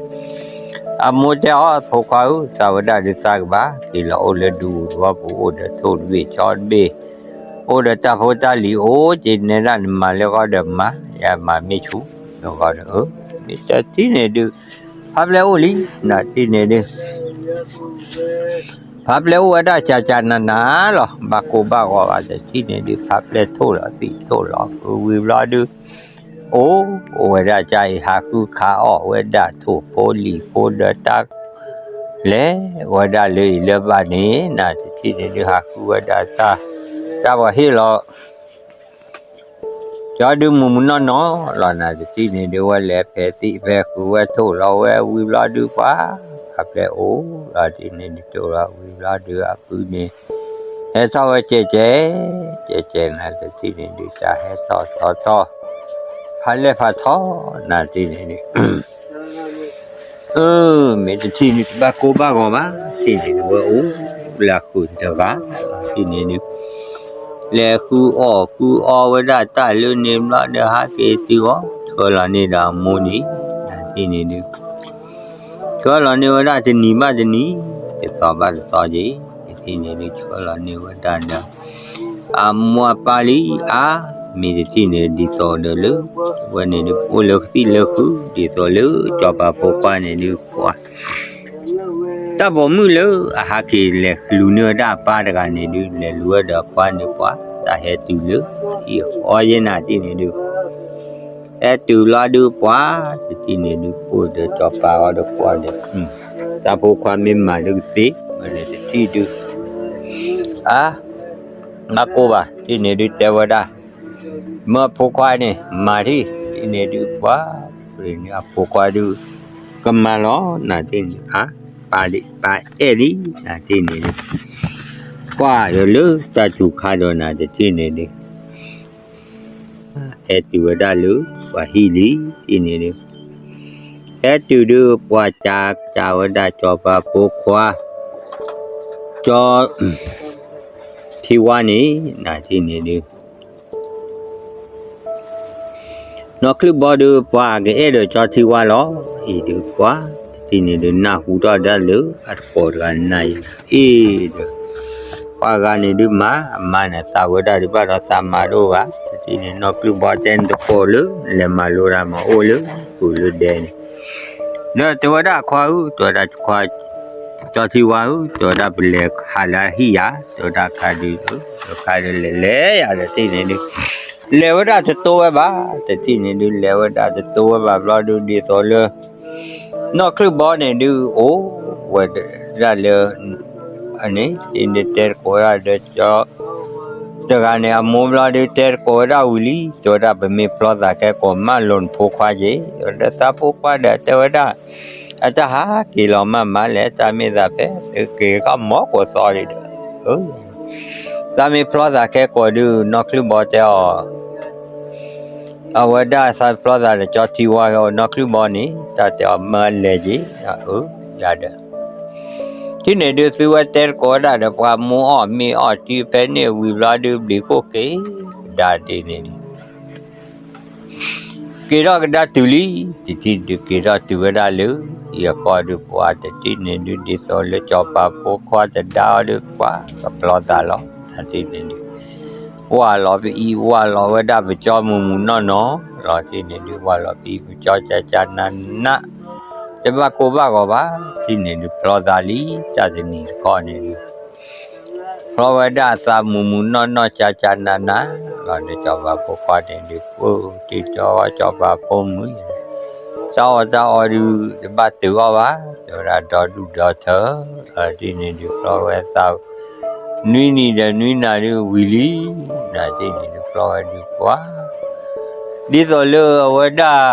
အမိၢ်တဲအီၤ ဖိခွါဧၢ, သးဝဲဒၣ်ဒုးသးကဘၣ်က့ၤလီၤအိၣ်လၢဒူပူၤသဝီပူၤ အိၣ်ဒီးထိၣ်တဘ့ၣ်ဆီတဘ့ၣ်, အိၣ်ဒီးတၢ်ဖိတၢ်လံၤအိၣ်က့ၤနဲဒၣ် နမၤလၢဃီဒီးမၤ, ယမၤမ့ၢ်ဆူၣ်န့ၣ်ဃီဒီး, မ့ၢ်တထံၣ်န့ၣ်ဒုး ဖးပျဲအိၣ်လံ, နတထံၣ်န့ၣ်ဒုး ဖးပျဲအိၣ်ဝဲဒၣ်ကၠၢ်ကၠၢ်နးနးလီၤ, ဘၣ်ကိၢ်ဘၣ်ဂီၤဘၣ်, တထံၣ်န့ၣ်ဒုး ဖးပျဲထိၣ်လီၤသံၣ်ထိၣ်လီၤဃုာ်ဝံၤဘျီဒုး, အိၣ်အိၣ်ဝဲဒၣ်ကၠၢ်အံၤ ဟးဃုခးအီၣ်ဝဲဒၣ်ထိၣ်ဖိလံၤဖိဒီးတၢ် လဲၤဝဲဒၣ်လၢအံၤလၢဘၣ်န့ၣ်, နတထံၣ်န့ၣ်ဒုး ဟးဃုဝဲဒၣ်တၢ်, တၢ်ပှၤဟ့ၣ်လီၤ ကၠီဒုးမုၢ်မုၢ်နီၢ်နီၢ်လီၤ, နတထံၣ်န့ၣ်ဒုး ဝဲလဲၤဖဲးသံၣ်ဖဲးဃုာ်ဝဲထိၣ်လီၤဝဲဝံၤဘျီဒုးပှၤ, ဖးပျဲအိၣ်လီၤ, တထံၣ်န့ၣ်ဒုးထိၣ်လီၤဝံၤဘျီဒုးအဖုန့ၣ် ဟဲထီၣ်ဝဲကဲးကဲး, ကဲးကဲး နတထံၣ်န့ၣ်ဒုး တၢ်ဟဲထီၣ်ထီၣ်ထီၣ်, ဖးလဲၢ်ဖးထီ နတထံၣ်န့ၣ်ဒုး အၢ မ့ၢ်တထံၣ်န့ၣ် တဘၣ်ကိၢ်ဘၣ်ဂီၤဘၣ်, တထံၣ်န့ၣ်ဒုး ဝဲအိၣ်လၢအဃုာ်တဂၤ, တထံၣ်န့ၣ်ဒုး လဲၤဃုအီၣ်ဃုအီဝဲဒၣ်တၢ်လၢန့ၣ်ဘျီဒီး ဟးက့ၤတုၤအီၤ ဆှၢလီၤန့ၢ်ဒီးအမိၢ်န့ၣ်, တထံၣ်န့ၣ်ဒုး ဆှၢလီၤန့ၢ်ဝဲဒၣ်တနံၤဘၣ်တနံၤ, တသီဘၣ်တသီက့ၤ, တထံၣ်န့ၣ်ဒုး ဆှၢလီၤန့ၢ်ဝဲဒၣ်ဒီး အမိၢ်အပၢ်လံအါ, မ့ၢ်တထံၣ်န့ၣ် ဒ်သိးဒီးလၢ ဝဲန့ၣ်ဒုး အိၣ်လၢကသံၣ်လၢခု ဒ်သိးလၢစီၤပၤဖိခွါန့ၣ်ဒုး ပှၤ တၢ်ပိာ်မုၣ်လၢအဟးက့ၤလဲၤလူၤန့ၢ်ဝဲဒၣ်အပၢ်တဂၤန့ၣ်ဒုး လဲၤလူၤဝဲဒီးအပၢ်န့ၣ်ပှၤ တၢ်ဟဲတုၤလၢ အံၤအဃီယဲၢ်နၤတထံၣ်န့ၣ်ဒုး ဟဲတုၤလီၤဒုးပှၤ တထံၣ်န့ၣ်ဒုး ကိၣ်ဒီးစီၤပၤအီၤဒီးကွၢ်ဒီး တၢ်ဖိခွါမ့ၢ်မၤဒုးကသ့ ဝဲန့ၣ်တထံၣ်ဒုး အါ မၤကိၢ်ဘၣ် တထံၣ်န့ၣ်ဒုးတဲဝဲဒၣ် မၢအဖိခွါန့ၣ် မၤထံၣ် တထံၣ်န့ၣ်ဒုးပှၤ ပှၤန့ၣ်အဖိခွါဒုး ကမၤလီၤ နၤတထံၣ်န့ၣ် အါ ပၢ်လံ ပၢ်အဲၣ်လံ နၤတထံၣ်န့ၣ်ဒုး ကွၢ်ဒီးလၢတၢ်စူၤခါဒီးနၤတထံၣ်န့ၣ်ဒုး ဟဲတုၤဝဲဒၣ်လၢ ပှၤဟံၣ်လံ တထံၣ်န့ၣ်ဒုး ဟဲတုၤဒုးပှၤကၢ်ကၢ်ဝဲဒၣ်စီၤပၤဖိခွါ ကၠီ ထံဝါန့ၣ် နၤတထံၣ်န့ၣ်ဒုး နီၢ်ချုၣ်ဘီဒုးပှၤကအဲၣ်ဒီးကၠီထံဝါလီၤ အံၤဒုးပှၤ တထံၣ်န့ၣ်ဒုး နၢ်ဟူထီၣ်ဒၣ်လၢအတကိးတဂၤနၤအံၤ အ့ၣ်ဒီး ပှၤဂၤန့ၣ်ဒုးမၤ အမါန့ၣ်သးဝဲဒၣ်ဒုးဘၣ်ဒီးသးမၤဒိၣ်ဂၤ တထံၣ်န့ၣ် နီၢ်ချုၣ်ဘီတဲနတကိးလၢ လဲၤမၤလိတၢ်မၤအိၣ်လၢ ဃုာ်လၢဒဲန့ၣ် ဒီးတဲဝဲဒၣ်ခွါဧၢ တဲဝဲဒၣ်ခွါ ကၠီထံဝါဧၢ တဲဝဲဒၣ်ပလဲၤဟးလၢဟံၣ်ယၤ တဲဝဲဒၣ်ခါဒုး ခါဒုးလဲၤလဲၤယၤတထံၣ်န့ၣ်ဒုး လဲၤဝဲဒၣ်တတိဝဲဘၣ် တထံၣ်န့ၣ်ဒုး လဲၤဝဲဒၣ်တတိဝဲဘၣ်ဘျီဒုး ဒ်သိးလၢ နီၢ်ချုၣ်ဘီန့ၣ်ဒုး အိၣ်ဝဲဒၣ်လၢ အန့ၣ် တဲတကိးဝဲဒၣ်ဒီးကၠီ တဂၤန့ၣ် အမိၢ်ဘျီဒုး တဲတကိးဝဲဒၣ်ဝံၤလံ တဲဝဲဒၣ်ပမ့ၢ်ဖျီသးခဲကိာ် မၢလိာ်နဖိခွါက့ၤ ဒီးသးဖိခွါဒီးတဲဝဲဒၣ် အတၢ်ဟးက့ၤလီၤမးမးလဲၣ် တၢ်မ့ၢ်သးဖဲ က့ၤခီမီကိးသီလံဒီး သးမ့ၢ်ဖျီသးခဲကိာ်ဒုး နီၢ်ချုၣ်ဘီတဲအီၤ အဝဲဒၣ်သးဖျီသးဒီးကၠီထံဝါ နီၢ်ချုၣ်ဘီန့ၣ် တၢ်တဲအီၤမၢလဲၤက့ၤ အၢ ယၤဒီး ထံၣ်န့ၣ်ဒုးသုဝဲတဲတကိးဝဲဒၣ်ဒီး ပှၤမိၢ်အီၣ်မ့ၢ်အီၣ်တံၢ်ဖဲန့ၣ်ဝံၤဘျီဒုး ဘျံးခိၣ်က့ၤကဒါဒ်န့ၣ်ဒုး က့ၤထီၣ်ကဒါတုၤလံ တထံၣ်ဒုးက့ၤထီၣ်တုၤဝဲဒၣ်လၢ အံၤအဃီဒုးပှၤတထံၣ်န့ၣ်ဒုး ဒ်သိးလၢစီၤပၤဖိခွါတဒါအီၤဒုး ပှၤကဖျီသးလီၤ တထံၣ်န့ၣ်ဒုး ဝၢ်လီၤပအံၤ ဝၢ်လီၤဝဲဒၣ်ပကၠီမုၢ်မုၢ်နီၢ်နီၢ်လီၤ တထံၣ်န့ၣ်ဒုး ဝၢ်လီၤပအံၤပကၠီကၠၢ်ကၠၢ်နးနး တဘၣ်ကိၢ်ဘၣ်ဂီၤဘၣ် တထံၣ်န့ၣ်ဒုးဖျီသးလံ တၢ်တနံၤတခီန့ၣ်ဒုး ဖျီဝဲဒၣ်အသးမုၢ်မုၢ်နီၢ်နီၢ် ကၠၢ်ကၠၢ်နးနးလီၤ ဒီးစီၤပၤဖိခွါန့ၣ်ဒုး ပှၢ်တံၢ်တီဝဲစီၤပၤဖိမုၣ် တၢ်အီၣ်တၢ်အီဒုး တဘၣ်တုၤအီၣ်ဘၣ်, တဲဝဲဒၣ်ဒီဒူၣ်ဒီထၢ, တထံၣ်န့ၣ်ဒုးဖျီဝဲသး, နွံနံၤဒီးနွံနၤဒုးဝံၤလံ, နထံၣ်န့ၣ်ဒုးဖျီဝဲဒုးပှၤ, ဒ်သိးလၢအဝဲဒၣ်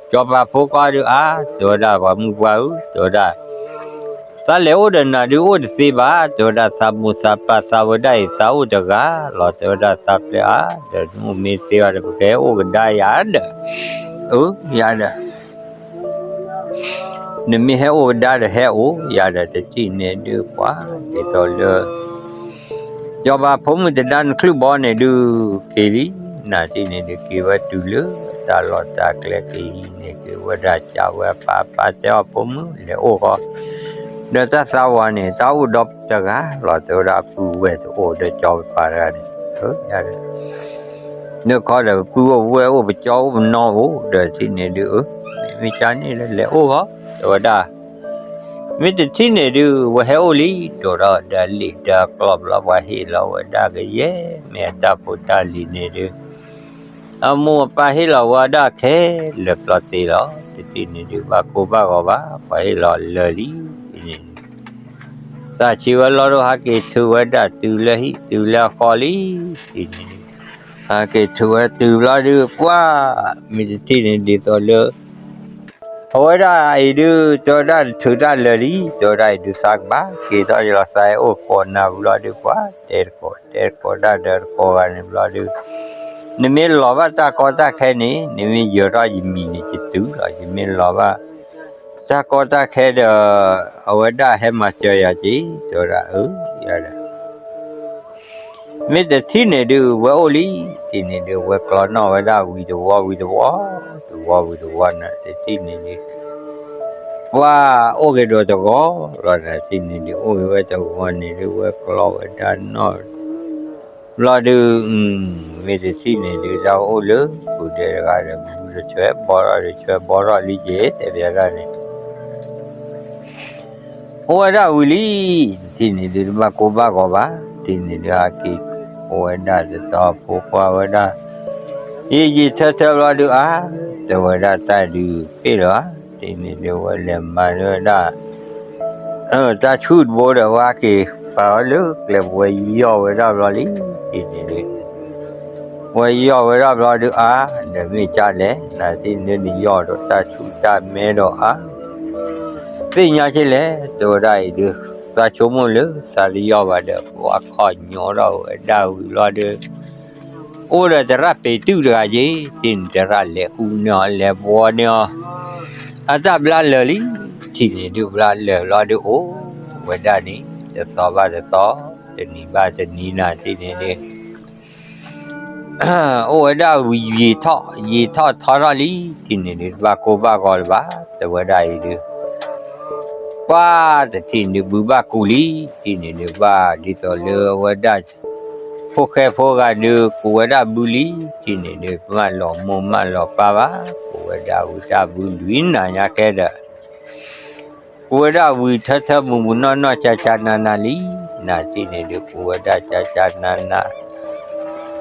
စီၤပၤဖိခွါဒုးအါ, တဲဝဲဒၣ်ပှၤမုၣ်ပှၢ်ဧၢ, တဲဝဲဒၣ် သးလဲၤအိၣ်ဒီးနၤဒုးအိၣ်တသ့ဘၣ်, တဲဝဲဒၣ်သးမိၢ်သးပၢ်သးဝဲဒၣ်အံၤသးအိၣ်တဂၤလီၤ, တဲဝဲဒၣ်သးပျဲအါ, ဒီးမ့ၢ်သ့ဘၣ်ဒီး ပကဟဲအိၣ်ကဒါယၤဒီး, အၢ ယၤဒီး နမ့ၢ်ဟဲအိၣ်ကဒါဒီးဟဲအိၣ်, ယၤဒီးတထံၣ်န့ၣ်ဒုးပှၤ, ဒ်သိးလၢ စီၤပၤဖိမုၣ်တဒါနချုၣ်ဘီန့ၣ်ဒုးက့ၤလံ, နထံၣ်န့ၣ်ဒုးက့ၤဝဲတုၤလၢတၢ်လီၢ်တၢ်ကျဲက့ၤအံၤန့ၣ် က့ၤဝဲဒၣ်ကးဝဲအပၢ်, ပၢ်တဲအီၤဖိမုၣ်လဲၤအိၣ်ဃီ, ဒီးတၢ်သးဝၤန့ၣ် တၢ်အိၣ်ဒီးတဂၤလီၤ, တဲဝဲဒၣ်အပုၢ်ဝဲၢ်တအိၣ်ဒီးစီၤပၤတဂၤန့ၣ်, ယၤဒီး နခီဒီးပပုၢ်အိၣ်ပဝဲၢ်အိၣ်ပကၠီအိၣ်ပနီၣ်အိၣ်, ဒီးထံၣ်န့ၣ်ဒုး အၢ မ့ၢ်ကန့ၣ်လၢလဲၤအိၣ်ဃီ, တဲဝဲဒၣ် မ့ၢ်တထံၣ်န့ၣ်ဒုး ဝဲဟဲအိၣ်လံ, ဒိၣ်ထီၣ်ဒီးလံာ်ဒီးကျီၢ်ဘျီ ပှၤဟ့ၣ်လီၤဝဲဒၣ်ကယဲၢ် မ့ၢ်အတၢ်ဖိတၢ်လံၤန့ၣ်ဒုး အမိၢ်အပၢ်ဟ့ၣ်လီၤဝဲဒၣ်ခဲလၢာ်ကျီၢ်သ့လီၤ, တထံၣ်န့ၣ်ဒုး ဘၣ်ကိၢ်ဘၣ်ဂီၤဘၣ်, ပှၤဟ့ၣ်လီၤလၢာ်လံ, တထံၣ်န့ၣ်ဒုး သးဆံးဝဲလီၤဒိၣ် ဟးက့ၤထုးဝဲဒၣ်တုၤလၢဟံၣ်တုၤလၢအဃီလံ, တထံၣ်န့ၣ်ဒုး ဟးက့ၤထုးဝဲတုၤဘျီဒုး ပှၤ မ့ၢ်တထံၣ်န့ၣ်ဒ်သိးလၢ အဝဲဒၣ်အံၤဒုး တဲဝဲဒၣ်တထုးတၢ်လၢာ်လံ, တဲဝဲဒၣ်အံၤဒုးသးကဘၣ်က့ၤထီၣ်ယလီၤ သးဟဲအိၣ်ကိးနၤဘျီဒုး ပှၤ တဲတကိး တဲတကိးတၢ်ဒီးတကိးဂၤန့ၣ်ဘျီဒုး နမ့ၢ်လီၤဘၣ်တၢ်ကီတၢ်ခဲန့ၣ် နမ့ၢ်ယၢၤထီၣ်ယမံၤန့ၣ် ယတုၤလီၤ, ယမ့ၢ်လီၤဘၣ် တၢ်ကီတၢ်ခဲဒီး အဝဲဒၣ်ဟဲမၤစၢၤယၤက့ၤ, တဲဝဲဒၣ်အၢ ယၤဒီး မ့ၢ်တထံၣ်န့ၣ်ဒုး ဝဲအိၣ်လံ, တထံၣ်န့ၣ်ဒုး ဝဲကျီနီၣ်ဝဲဒၣ်ဝံၤတဝီဝံၤတဝီ, တဝီဝံၤတဝီန့ၣ် တထံၣ်န့ၣ်ဒုး ပှၤအိၣ်က့ၤဒီးတဂီၤလီၤ, တထံၣ်န့ၣ်ဒုး အိၣ်က့ၤဝဲတဂီၤန့ၣ်ဒုး ဝဲကျီဝဲဒၣ်နီၣ် ဘျီဒုး မ့ၢ်တထံၣ်န့ၣ်ဒုး တၢ်အိၣ်လၢ ပုၢ်ဒဲးတဂၤဒီး မူတဆွဲဘီထီၣ်တဆွဲဘီထီၣ်လံက့ၤ တဲဘၣ်ဒၣ်န့ၣ် အိၣ်ဝဲဒၣ်ဝံၤလံ, တထံၣ်န့ၣ်ဒုး တဘၣ်ကိၢ်ဘၣ်ဂီၤဘၣ်, တထံၣ်န့ၣ်ဒုး ဟးက့ၤ အိၣ်ဝဲဒၣ်တတီၤဖိခွါဝဲဒၣ် ယံာ်ယံာ်ထၢထၢဘျီဒုးအါ, တဲဝဲဒၣ်တၢ်ဒုးပ့ၢ်လီၤဧါ, တထံၣ်န့ၣ်ဒုး ဝဲလဲၤမၤဒၣ်ဝဲဒၣ် တၢ်ဆူၣ်တဘိဒီး ဝဲဟဲက့ၤပာ်အီၤလၢကျဲ ပဝဲယီၢ်ဝဲဒၣ်ဘျီလံ, တထံၣ်န့ၣ်ဒုး ဝဲယီၢ်ဝဲဒၣ်ဘျီဒုးအါ, ဒီးမ့ၢ်ကၢ်လဲၣ် နတထံၣ်န့ၣ်ဒုး နယီၢ်ဒီးတၢ်ဆူၣ်တၢ်မဲဒီးအါ သ့ၣ်ညါက့ၤလဲၣ် တဲဝဲဒၣ်အံၤဒုး သးဆိကမိၣ်လၢသးတယီၢ်ဘၣ်ဒီး ပှၤခီၣ်ညီထီၣ်ဝဲဒၣ်ဝံၤဘျီဒုး အိၣ်ဒီးသရၣ်ပ့ၤတုၢ်တဂၤက့ၤ, တထံၣ်န့ၣ်သရၣ်လဲၤအူန့ၢ်အီၤလဲၤဘှီန့ၢ်အီၤ အတၢ်ဘျါလၢာ်လံ, တထံၣ်န့ၣ်ဒုးဘျါလၢာ်ဘျီဒုးအိၣ်ဝဲဒၣ်န့ၣ် တသီဘၣ်တသီ, တနံၤဘၣ်တနံၤ နတထံၣ်န့ၣ်ဒုး အိၣ်ဝဲဒၣ်ဝံၤယံာ်ထီၣ် ယံာ်ထီၣ်ထီထီၣ်လံ, တထံၣ်န့ၣ်ဒုး တဘၣ်ကိၢ်ဘၣ်ဂီၤလၢၤဘၣ်, တဲဝဲဒၣ်အံၤဒုး ပှၤ တထံၣ်န့ၣ်ဒုးဘုဘၣ်ကူးလံ, တထံၣ်န့ၣ်ဒုးဘၣ်ဒ်သိးလၢအဝဲဒၣ် ဖိၣ်ဃဲဖိဂၤဒုး ကူးဝဲဒၣ်ဘုလံ, တထံၣ်န့ၣ်ဒုး ပမၢလီၤမိၢ်မၢလီၤပၢ်ဘၣ်, ကူးဝဲဒၣ်ဝံၤတၢ်ဘုလွံၢ်နၤညါကဲဒီး ကူးဝဲဒၣ်ဝံၤထၢထၢမုၢ်မုၢ်နီၢ်နီၢ် ကၠါကၠါနးနးလံ, နတထံၣ်န့ၣ်ဒုး ကူးဝဲဒၣ်ကၠါကၠါနးနး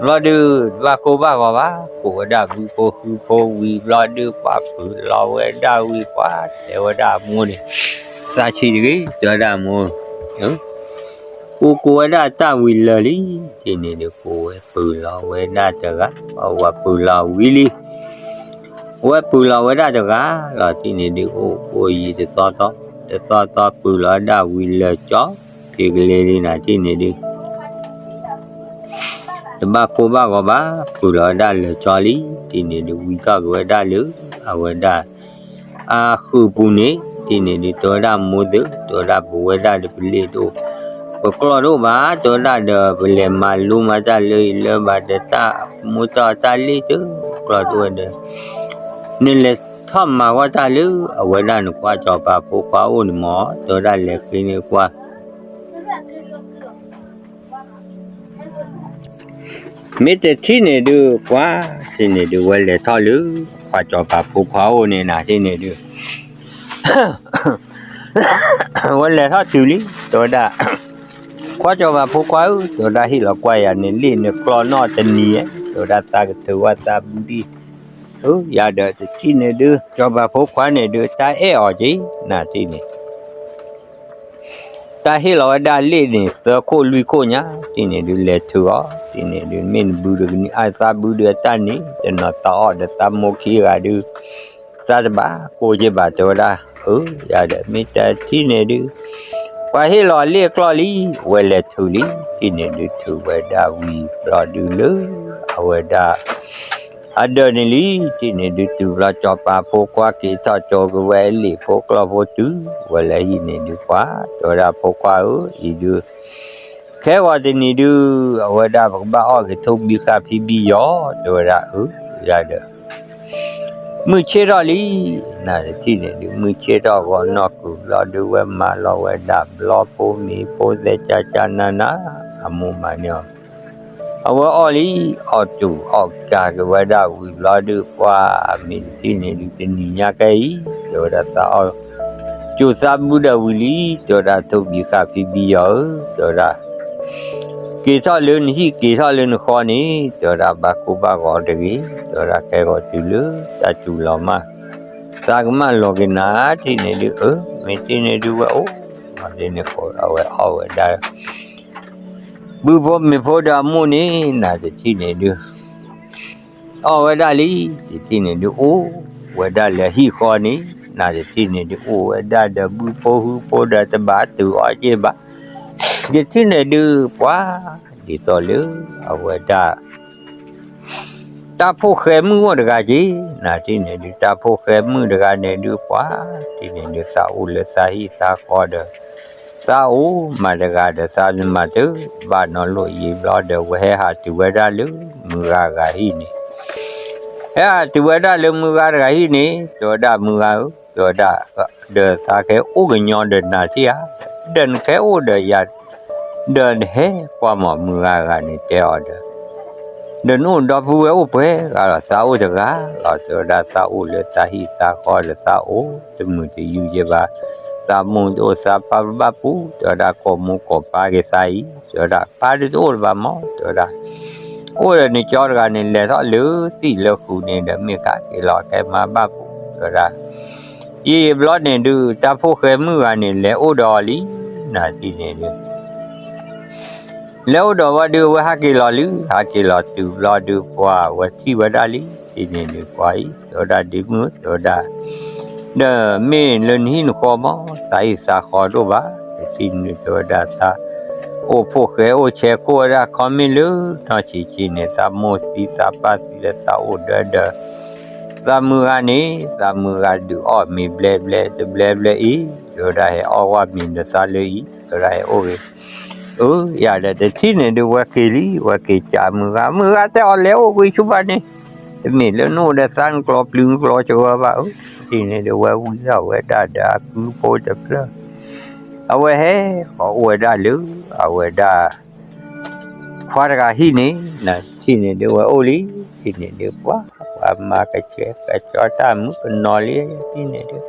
ဘျီဒုး တဘၣ်ကိၢ်ဘၣ်ဂီၤဘၣ်, ကူးဝဲဒၣ်ဘုဖိဃုဖိဝံၤဘျီဒုး ပှၤပုၢ်လီၤဝဲဒၣ်ဝံၤ ပှၤတဲဝဲဒၣ်အမိၢ်န့ၣ် သးဆံးတဂ့ၤ တဲဝဲဒၣ်အမိၢ် ကူးကူးဝဲဒၣ်တၢ်ဝံၤလၢာ်လံ, တထံၣ်န့ၣ်ဒုး ကူးဝဲပုၢ်လီၤဝဲဒၣ်တဂၤ, ပှၤပုၢ်လီၤဝံၤလံ ဝဲပုၢ်လီၤဝဲဒၣ်တဂၤလီၤ, တထံၣ်န့ၣ်ဒုး အိၣ်အိၣ်ယံၤတသီသီ, တသီသီပုၢ်လီၤဝဲဒၣ်ဝံၤလၢာ်ကၠီ ဖံးကလ့လံ နတထံၣ်န့ၣ်ဒုး တဘၣ်ကိၢ်ဘၣ်ဂီၤဘၣ်, ပုၢ်လီၤဝဲဒၣ်လၢာ်ကၠီလံ, တထံၣ်န့ၣ်ဒုး ဝံထီၣ်က့ၤဝဲဒၣ်လၢ အဝဲဒၣ် အဃုာ်ပူၤန့ၣ်, တထံၣ်န့ၣ်ဒုး တဲဝဲဒၣ်မိၢ်သု, တဲဝဲဒၣ်ပဝဲဒၣ်ဒီးပလ့ၣ်တအိၣ်, ပကျီၢ်တအိၣ်ဘၣ်, တဲဝဲဒၣ်ဒီး ပလဲၤမၤလိမၤတၢ်လၢအံၤလၢဘၣ်ဒီးတၢ်မိၢ်တၢ်တၢ်လ့ၣ်တကျီၢ်တအိၣ်ဒီး နလဲၤထီၣ်မၤဝဲတၢ်လၢအဝဲဒၣ်နကွၢ်စီၤပၤဖိခွါအိၣ်န့ၣ်မး, တဲဝဲဒၣ်လဲၤဃ့န့ၢ်ကွၢ် မ့ၢ်တထံၣ်န့ၣ်ဒုး ကွၢ် တထံၣ်န့ၣ်ဒုး ဝဲလဲၤထီၣ်လၢ ခွါစီၤပၤဖိခွါအိၣ်န့ၣ် နတထံၣ်န့ၣ်ဒုး ဝဲလဲၤထီၣ်တုၤလံ တဲဝဲဒၣ်, ခွါစီၤပၤဖိခွါဧၢ, တဲဝဲဒၣ်ဟ့ၣ်လီၤကွၢ်ယၤန့ၣ် လ့ၣ်န့ၣ်ကျီနီၣ်တနံၤဧါ, တဲဝဲဒၣ်သးကထုးဝဲသးဘုဒံး အၢ ယၤဒီးတထံၣ်န့ၣ်ဒုး စီၤပၤဖိခွါန့ၣ်ဒုး တၢ်အဲၣ်အီၤက့ၤ နၤတထံၣ်န့ၣ် တၢ်ဟ့ၣ်လီၤဝဲဒၣ်လ့ၣ်န့ၣ် သၢခိၣ်လွံၢ်ခိၣ်ညါ တထံၣ်န့ၣ်ဒုး လဲၤထုးအီၤ တထံၣ်န့ၣ်ဒုး မ့ၢ်နဘုဒီးကနံၣ်အါ သးဘုဒီးအတၢ်န့ၣ် တနီၤသးအီၣ်ဒီးသးမိၢ်ခံဂၤဒုး သးတဘၣ်ကိၢ်က့ၤဘၣ် တဲဝဲဒၣ် အၢ ယၤဒီးမ့ၢ်တထံၣ်န့ၣ်ဒုး ပှၤဟ့ၣ်လီၤလ့ၣ်ကျီၢ်လံ ဝဲလဲၤထုးလံ တထံၣ်န့ၣ်ဒုး ထုးဝဲဒၣ်ဝံၤဘျီဒုးလၢ အဝဲဒၣ် အဒၢးန့ၣ်လံ တထံၣ်န့ၣ်ဒုး တုၤဘျီစီၤပၤဖိခွါက့ၤထီၣ်ကၠိက့ၤဝဲလ့ၣ်ဖိကျီၢ်ဖိတုၤ ဝဲလဲၤဟံၣ်န့ၣ်ဒုး ပှၤ တဲဝဲဒၣ်ဖိခွါဧၢ အံၤဒုး ခဲဂီၤတနံၤဒုး အဝဲဒၣ်ပကဘၣ်အီၣ်က့ၤထိၣ်ဘံဃာ်ဖံဘံယီၤ တဲဝဲဒၣ် အၢ ယၤဒီး မုၢ်ဆ့ၣ်ထီၣ်လံ နၤတထံၣ်န့ၣ်ဒုး မုၢ်ဆ့ၣ်ထီၣ်ဂီၤနီၢ်ကုၤဘျီဒုး ဝဲမၤလီၤဝဲဒၣ်ဘျီဖိမ့ၤဖိသဲကၠါကၠါနါနါ အမိၢ်မၤန့ၢ်အီၤ အဝဲအီၣ်လံ အီၣ်တူာ်အီၣ်ကၤက့ၤဝဲဒၣ်ဝံၤဘျီဒုး ပှၤမ့ၢ်တထံၣ်န့ၣ်ဒုး တနံၤညါကဲအံၤ တဲဝဲဒၣ်သးအီၣ် ကၠိသးဘုဒီးဝံၤလံ တဲဝဲဒၣ်ထိၣ်ဘံဃာ်ဖံဘံယီၤဧၢ တဲဝဲဒၣ် က့ၤထီၣ်လၢနဟံၣ်က့ၤထီၣ်လၢနဃီန့ၣ် တဲဝဲဒၣ်ဘၣ်ကိၢ်ဘၣ်ဂီၤတဂ့ၤ တဲဝဲဒၣ်ခဲဂီၤတုၤလၢတၢ်စူၤလီၤမး သးကမၣ်လီၤက့ၤနၤ တထံၣ်န့ၣ်ဒုး အၢ မ့ၢ်တထံၣ်န့ၣ်ဒုးဝဲအိၣ် မ့ၢ်တထံၣ်န့ၣ်ဃီ အဝဲအီၣ်ဝဲဒၣ် ဘုဖိမ့ၤဖိဒီးအမိၢ်န့ၣ် နၤတထံၣ်န့ၣ်ဒုး အီၣ်ဝဲဒၣ်လံ တထံၣ်န့ၣ်ဒုးအိၣ်ဝဲဒၣ်လၢဟံၣ်ဃီန့ၣ် နၤတထံၣ်န့ၣ်ဒုးအိၣ်ဝဲဒၣ်ဒီးဘုဖိဟုဖိဒီးတဘၣ်တုၤအီၣ်က့ၤဘၣ် တထံၣ်န့ၣ်ဒုးပှၤ ဒ်သိးလၢအဝဲဒၣ် တၢ်ဖိၣ်ဃဲမုၣ်အိၣ်တဂၤက့ၤ နၤတထံၣ်န့ၣ်ဒုး တၢ်ဖိၣ်ဃဲမုၣ်တဂၤန့ၣ်ဒုးပှၤ တထံၣ်န့ၣ်ဒုးသးအိၣ်လၢသးဟံၣ်သးဃီဒီး သးအိၣ်မးတဂၤဒီးသးမၤတဘၣ်နီတဘျီအံၤဘျီဒီး ဝဲဟဲဟးတုၤဝဲဒၣ်လၢမုၢ်ဂၤဂၤဟံၣ်န့ၣ် ဟဲဟးတုၤဝဲဒၣ်လၢမုၢ်ဂၤတဂၤဟံၣ်န့ၣ် တဲဝဲဒၣ်မုၢ်ဂၤဧၢ တဲဝဲဒၣ် ဒီးသးကဟဲအိၣ်ကညီဒီးနၤထံၣ်ဧါ ဒီးနကဟဲအိၣ်ဒီးယၤ ဒီးနဟဲကွၢ်မးမုၢ်ဂၤဂၤန့ၣ်တဲအီၤဒီး ဒီးနအိၣ်ဒီပုၢ်ဝဲၢ်အိၣ်ပှဲၤဂၤလီၤ သးအိၣ်တဂၤလီၤ တဲဝဲဒၣ်သးအိၣ်လၢသးဟံၣ်သးဃီဒီးသးအိၣ်တမုာ်တယုၢ်ယဲဘၣ် သးမိၢ်တအိၣ်သးပၢ်ဘၣ်ပူၤ တဲဝဲဒၣ်ကိးမိၢ်ကိးပၢ်က့ၤသးအံၤ တဲဝဲဒၣ်ပၢ်ဒုးတအိၣ်လၢၤဘၣ်မး တဲဝဲဒၣ် အိၣ်ဒီးနကၠီတဂၤန့ၣ် လဲၤထီၣ်လၢသံၣ်လၢဃုာ်န့ၣ်ဒီးမ့ၢ်ကးက့ၤလီၤကဲမါဘၣ်ပူၤ တဲဝဲဒၣ် ယံာ်ယံာ်ဘျီန့ၣ်ဒုး တၢ်ဖိၣ်ဃဲမုၣ်ဂၤန့ၣ် လဲၤအိၣ်ဒီးအီၤလံ နၤတထံၣ်န့ၣ်ဒုး လဲၤအိၣ်ဒီးဝဲဒုး အဝဲဟးက့ၤလီၤလံ ဟးက့ၤလီၤတုၤဘျီဒုး ပှၤဝဲထံၣ်ဝဲဒၣ်လံ တထံၣ်န့ၣ်ဒုး ပှၤအံၤ တဲဝဲဒၣ်ဒ့မုၣ် တဲဝဲဒၣ် ဒီးမ့ၢ်လၢနဟံၣ်နဃီမး သးဟံၣ်သးဃီတအိၣ်ဘၣ် တထံၣ်န့ၣ်ဒုး တဲဝဲဒၣ်သး အိၣ်ဖိၣ်ဃဲအိၣ်ဆဲးကိၣ်ဝဲဒၣ်ခီမ့ၢ်လၢနီၢ်ဆံးဆံးန့ၣ် သးမိၢ်သံသးပၢ်သံလၢသးအိၣ်ဒီးဒီး သးမုၢ်ဂၤန့ၣ် သးမုၢ်ဂၤဒုးအီၣ်မ့ၤဘျဲဘျဲတဘျဲဘျဲအံၤ တဲဝဲဒၣ်ဟဲအီၣ်ဝဲမ့ၤဒီးသးလၢအံၤ တဲဝဲဒၣ်ဟဲအိၣ်ဂ့ၤ အၢ ယၤဒီးတထံၣ်န့ၣ်ဒုး ဝဲက့ၤလံ ဝဲက့ၤကးမုၢ်ဂၤ မုၢ်ဂၤတဲအီၤလဲၤအိၣ်ကွံာ်ဆူဘၣ်န့ၣ် တမ့ၢ်လၢနအိၣ်ဒီးသးနကျိးပျုၤနကျိးစှီၤဘၣ်ဧၢ တထံၣ်န့ၣ်ဒုး ဝဲဝံထီၣ်ဝဲဒၣ်ဒီးအကုဖိတဖျၢၣ် အဝဲဟဲဃီၤအိၣ်ဝဲဒၣ်လၢ အဝဲဒၣ် ခွါတဂၤဟံၣ်န့ၣ် နၤတထံၣ်န့ၣ်ဒုး ဝဲအိၣ်လံ တထံၣ်န့ၣ်ဒုး ပှၤ ပှၤမၤကဆှဲကဆှီတၢ်မုၢ်ကနီၤလံ တထံၣ်န့ၣ်ဒုး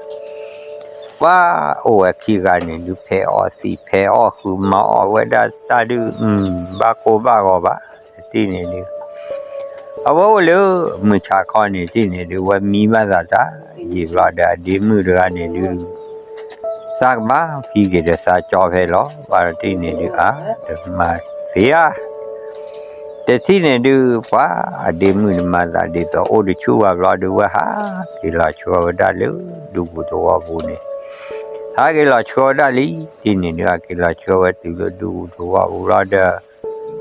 ပှၤအိၣ်ဝဲခံဂၤန့ၣ်ဒုး ဖဲအီၣ်သံးဖဲအီၣ်ဃုာ် မၤအီၣ်ဝဲဒၣ်တၢ်ဒုး ဘၣ်ကိၢ်ဘၣ်ဂီၤဘၣ် တထံၣ်န့ၣ်ဒုး အဝဲအိၣ်လၢမုၢ်ဆါခီန့ၣ် တထံၣ်န့ၣ်ဒုး ဝဲမံဘၣ်သးတၢ် ယံာ်ဘျီဒီးအဒ့မုၣ်တဂၤန့ၣ်ဒုး သးကဘၣ်ဖံးက့ၤဒီးသးကၠီဖဲလီၤ ဘၣ်တထံၣ်န့ၣ်ဒုး အါ တမၤသ့ဧါ တထံၣ်န့ၣ်ဒုး ပှၤအဒ့မုၣ်န့ၣ် မၤသးဒ်သိးအိၣ်တဆူၣ်ဘၣ်ဘျီဒုး ဝဲဟးက့ၤလီၤဆှၢဝဲဒၣ်လၢဒူပူၤသဝီပူၤန့ၣ် ဟးက့ၤလီၤဆှၢဝဲဒၣ်လံ တထံၣ်န့ၣ်ဒုး ဟးက့ၤလီၤဆှၢဝဲတုၤလၢဒူပူၤသဝီပူၤလီၤဒီး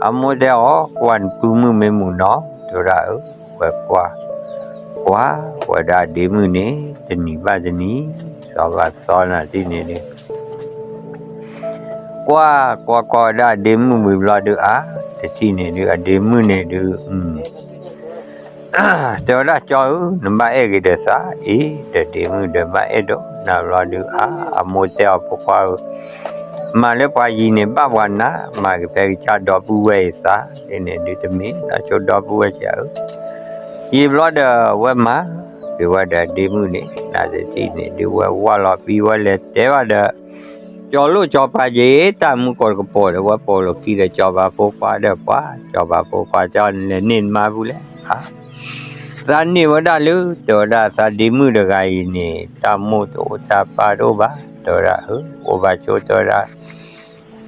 အမိၢ်တဲအီၤ ကွၢ်နပုၢ်မုၣ်မ့ၢ်မုာ်နီၤ တဲဝဲဒၣ် အၢ ဝဲကွၢ် ကွၢ်ဝဲဒၣ်အဒ့မုၣ်န့ၣ် တနံၤဘၣ်တနံၤ စီၤဘၣ်စီနၤတထံၣ်န့ၣ်ဒုး ကွၢ်ကွၢ်ကွၢ်ဝဲဒၣ်အဒ့မုၣ်ဝံၤဘျီဒုး အါ တထံၣ်န့ၣ်ဒုး အဒ့မုၣ်န့ၣ်ဒုး တဲဝဲဒၣ် ကၠီဧၢ နဘၣ်အဲၣ်က့ၤဒီးသး အ့ ဒီးဒ့မုၣ်ဒီးဘၣ်အဲၣ်ဒိးနၤဘျီဒုး အါ အမိၢ်တဲအီၤ ဖိခွါဧၢ မၤလၢပှၤယံၤန့ၣ် ဘၣ်ပှၤနး မၤက့ၤဖဲကစၢ်ဒီပုၢ်ဝဲၢ်အံၤသး တထံၣ်န့ၣ်ဒုး တမ့ၢ်နီၢ်ဆိဒီပုၢ်ဝဲၢ်ဧၢ ယံာ်ဘျီဒီး ဝဲမၤက့ၤဝဲဒီးအဒ့မုၣ်န့ၣ် နၤတထံၣ်န့ၣ်ဒုး ဝဲဝၢ်လီၤပံဝဲလဲၤတဲဘၣ်ဒီး ကၠီၤလိၣ်ကၠီၤပၤက့ၤ တၢ်မူကီၢ်တကပီၤဒီး ဝဲပိာ်လိာ်ခံဒီးကၠီၤပၤဖိခွါဒီး ပှၤ ကၠီၤပၤဖိခွါတဲအီၤ နလဲၤန့ၢ်နမါဖုလဲၣ် အါ သးန့ၢ်ဝဲဒၣ်လၢ တဲဝဲဒၣ်သးဒ့မုၣ်တဂၤအံၤန့ၣ် တၢ်မိၢ်တအိၣ်တၢ်ပၢ်တအိၣ်ဘၣ် တဲဝဲဒၣ် အၢ အိၣ်ဘၣ်ကၠိ တဲဝဲဒၣ်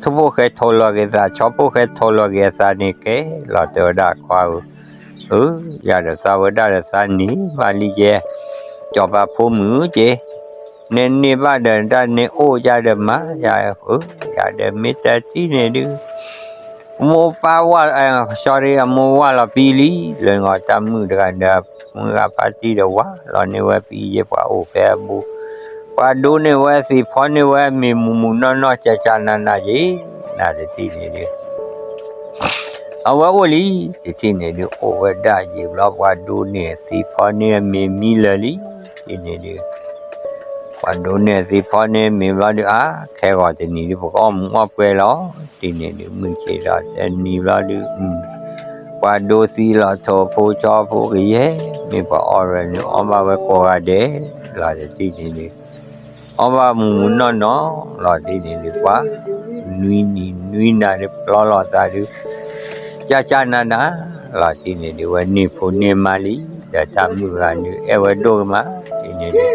ထိၣ်ဖိၣ်ဃဲထိးလီၤက့ၤသး ဆီဖိၣ်ဃဲထိးလီၤက့ၤအသးန့ၣ်ကဲလီၤ တဲဝဲဒၣ်ခွါဧၢ, အၢ ယၤဒီးသးဝဲဒၣ်ဒီးသးန့ၢ်မးလံကဲ, စီၤပၤဖိမုၣ်က့ နန့ၢ်ဘၣ်ဒီးတၢ်န့ၣ်အိၣ်ယၤဒီးမးယၤဧၢ, ယၤဒီးမ့ၢ်တထံၣ်န့ၣ်ဒုး မိၢ်ပၢ်ဝၢ် sorry အမိၢ်ဝၢ်လီၤပံလံ, လၢနဂီၢ်တၢ်မုၣ်တဂၤဒီး မုၢ်ဂၤဖါတံၢ်ဒီးဝၢ်လီၤန့ၢ်ဝဲပံယဲ ပှၤအိၣ်ဖဲအဘူး, ပှၤဒိးန့ၢ်ဝဲသ့ၣ်ဖီန့ၢ်ဝဲမ့ၤမူးမူးနီၢ်နီၢ် ကၠၢ်ကၠၢ်နးနးယဲ, နတထံၣ်န့ၣ်ဒုး အဝဲအိၣ်လံ, တထံၣ်န့ၣ်ဒုး အိၣ်ဝဲဒၣ်ယံာ်ဘျီ ပှၤဒိးန့ၢ်သ့ၣ်ဖီန့ၢ်အမ့ၤမံလၢာ်လံ, တထံၣ်န့ၣ်ဒုး ပှၤဒိးန့ၢ်သ့ၣ်ဖီန့ၢ်မ့ၤဘျီဒုး အါ ခဲဂီၤတနံၤဒုး ပကအီၣ်မူးအီၣ်ပှဲၤလီၤ, တထံၣ်န့ၣ်ဒုး မုၢ်ဆ့ၣ်ဒီးတနံၤဘျီဒုး ပှၤဒိးသံလီၤထိးဖိဆီဖိကယဲၢ် မ့ၢ်ပှၤအီၣ်ရၢန့ၣ် အီၣ်ဘၣ်ဝဲကိးဂၤဒဲးလီၤ, တထံၣ်န့ၣ်ဒုး အီၣ်ဘၣ်မူးမူးနီၢ်နီၢ်လီၤ, တထံၣ်န့ၣ်ဒုး ပှၤ နွံနံၤနွံနၤဒုးပျီလီၤသးဒုး ကၠၢ်ကၠၢ်နးနးလီၤ, တထံၣ်န့ၣ်ဒုး ဝဲန့ၢ်ဖိန့ၢ်မါလံ, ဒီးတၢ်မုၣ်ဂၤဒုး အဲၣ်ဝဲဒိၣ်ကမး, တထံၣ်န့ၣ်ဒုး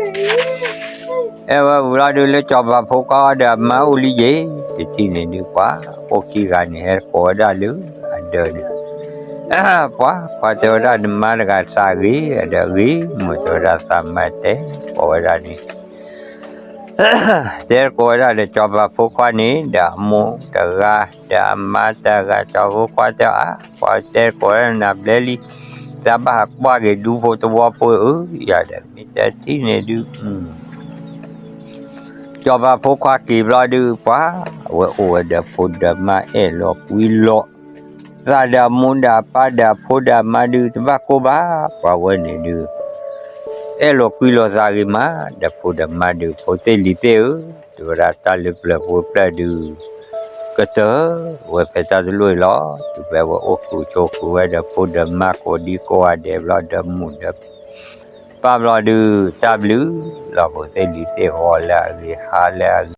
အဲၣ်ဝဲဝံၤလီၤဒုး လၢစီၤပၤဖိခွါဒီးအမါအိၣ်လံယဲ, တထံၣ်န့ၣ်ဒုး ပှၤ အိၣ်ခံဂၤန့ၣ် ဟဲကိးဝဲဒၣ်လၢအဒၢးန့ၣ်, ပှၤ ပှၤတဲဝဲဒၣ် နမါတဂၤသးဂ့ၤ အဒီးဂ့ၤ, မ့ၢ်တဲဝဲဒၣ်သးမါတဲကိးဝဲဒၣ်န့ၣ် တဲကိးဝဲဒၣ်ဒီးစီၤပၤဖိခွါန့ၣ် ဒီးအမိၢ်တဂၤ ဒီးအမါတဂၤ စီၤဖိခွါတဲအါ, ပှၤတဲကိးဝဲဒၣ်နၤဘျဲလံ, သးဘၣ်ဟးကွၢ်က့ၤဒူဖိသဝီဖိဧၢ, ယၤဒီးမ့ၢ်တထံၣ်န့ၣ်ဒုး စီၤပၤဖိခွါက့ၤဘျီဒုး ပှၤ အဝဲအိၣ်ဝဲဒီးဖိဒီးမါအဲၣ်လီၤကွံလီၤ သးဒီးအမိၢ်ဒီးအပၢ်ဒီးအဖိဒီးအမါဒုး တဘၣ်ကိၢ်ဘၣ်, ပှၤဝဲန့ၣ်ဒုး အဲၣ်လီၤကွံလိာ်သးဂ့ၤမး ဒီးဖိဒီးမါဒုး ဖိသ့ၣ်လံၤသ့ၣ်ဧၢ, တဲဝဲဒၣ်တၢ်လၢပျၢၤဖိပျၢၤဒုး ကတၢၢ်ဝဲဖဲတၢ်တလိၣ်အံၤလီၤ, တုၤဖဲဝဲအိၣ်ဃုာ်ဆိးဃုာ်ဝဲဒီးဖိဒီးမါကိးဒံကိးဂၤဒဲးဘျီဒီးမိၢ်ဒီး ပၢ်ဘျီဒုး တၢ်ဘျုးလီၤ ဖိသ့ၣ်လံၤသ့ၣ်ဂီၤလၢအဂ့ၤဟါလၢအဂ့ၤ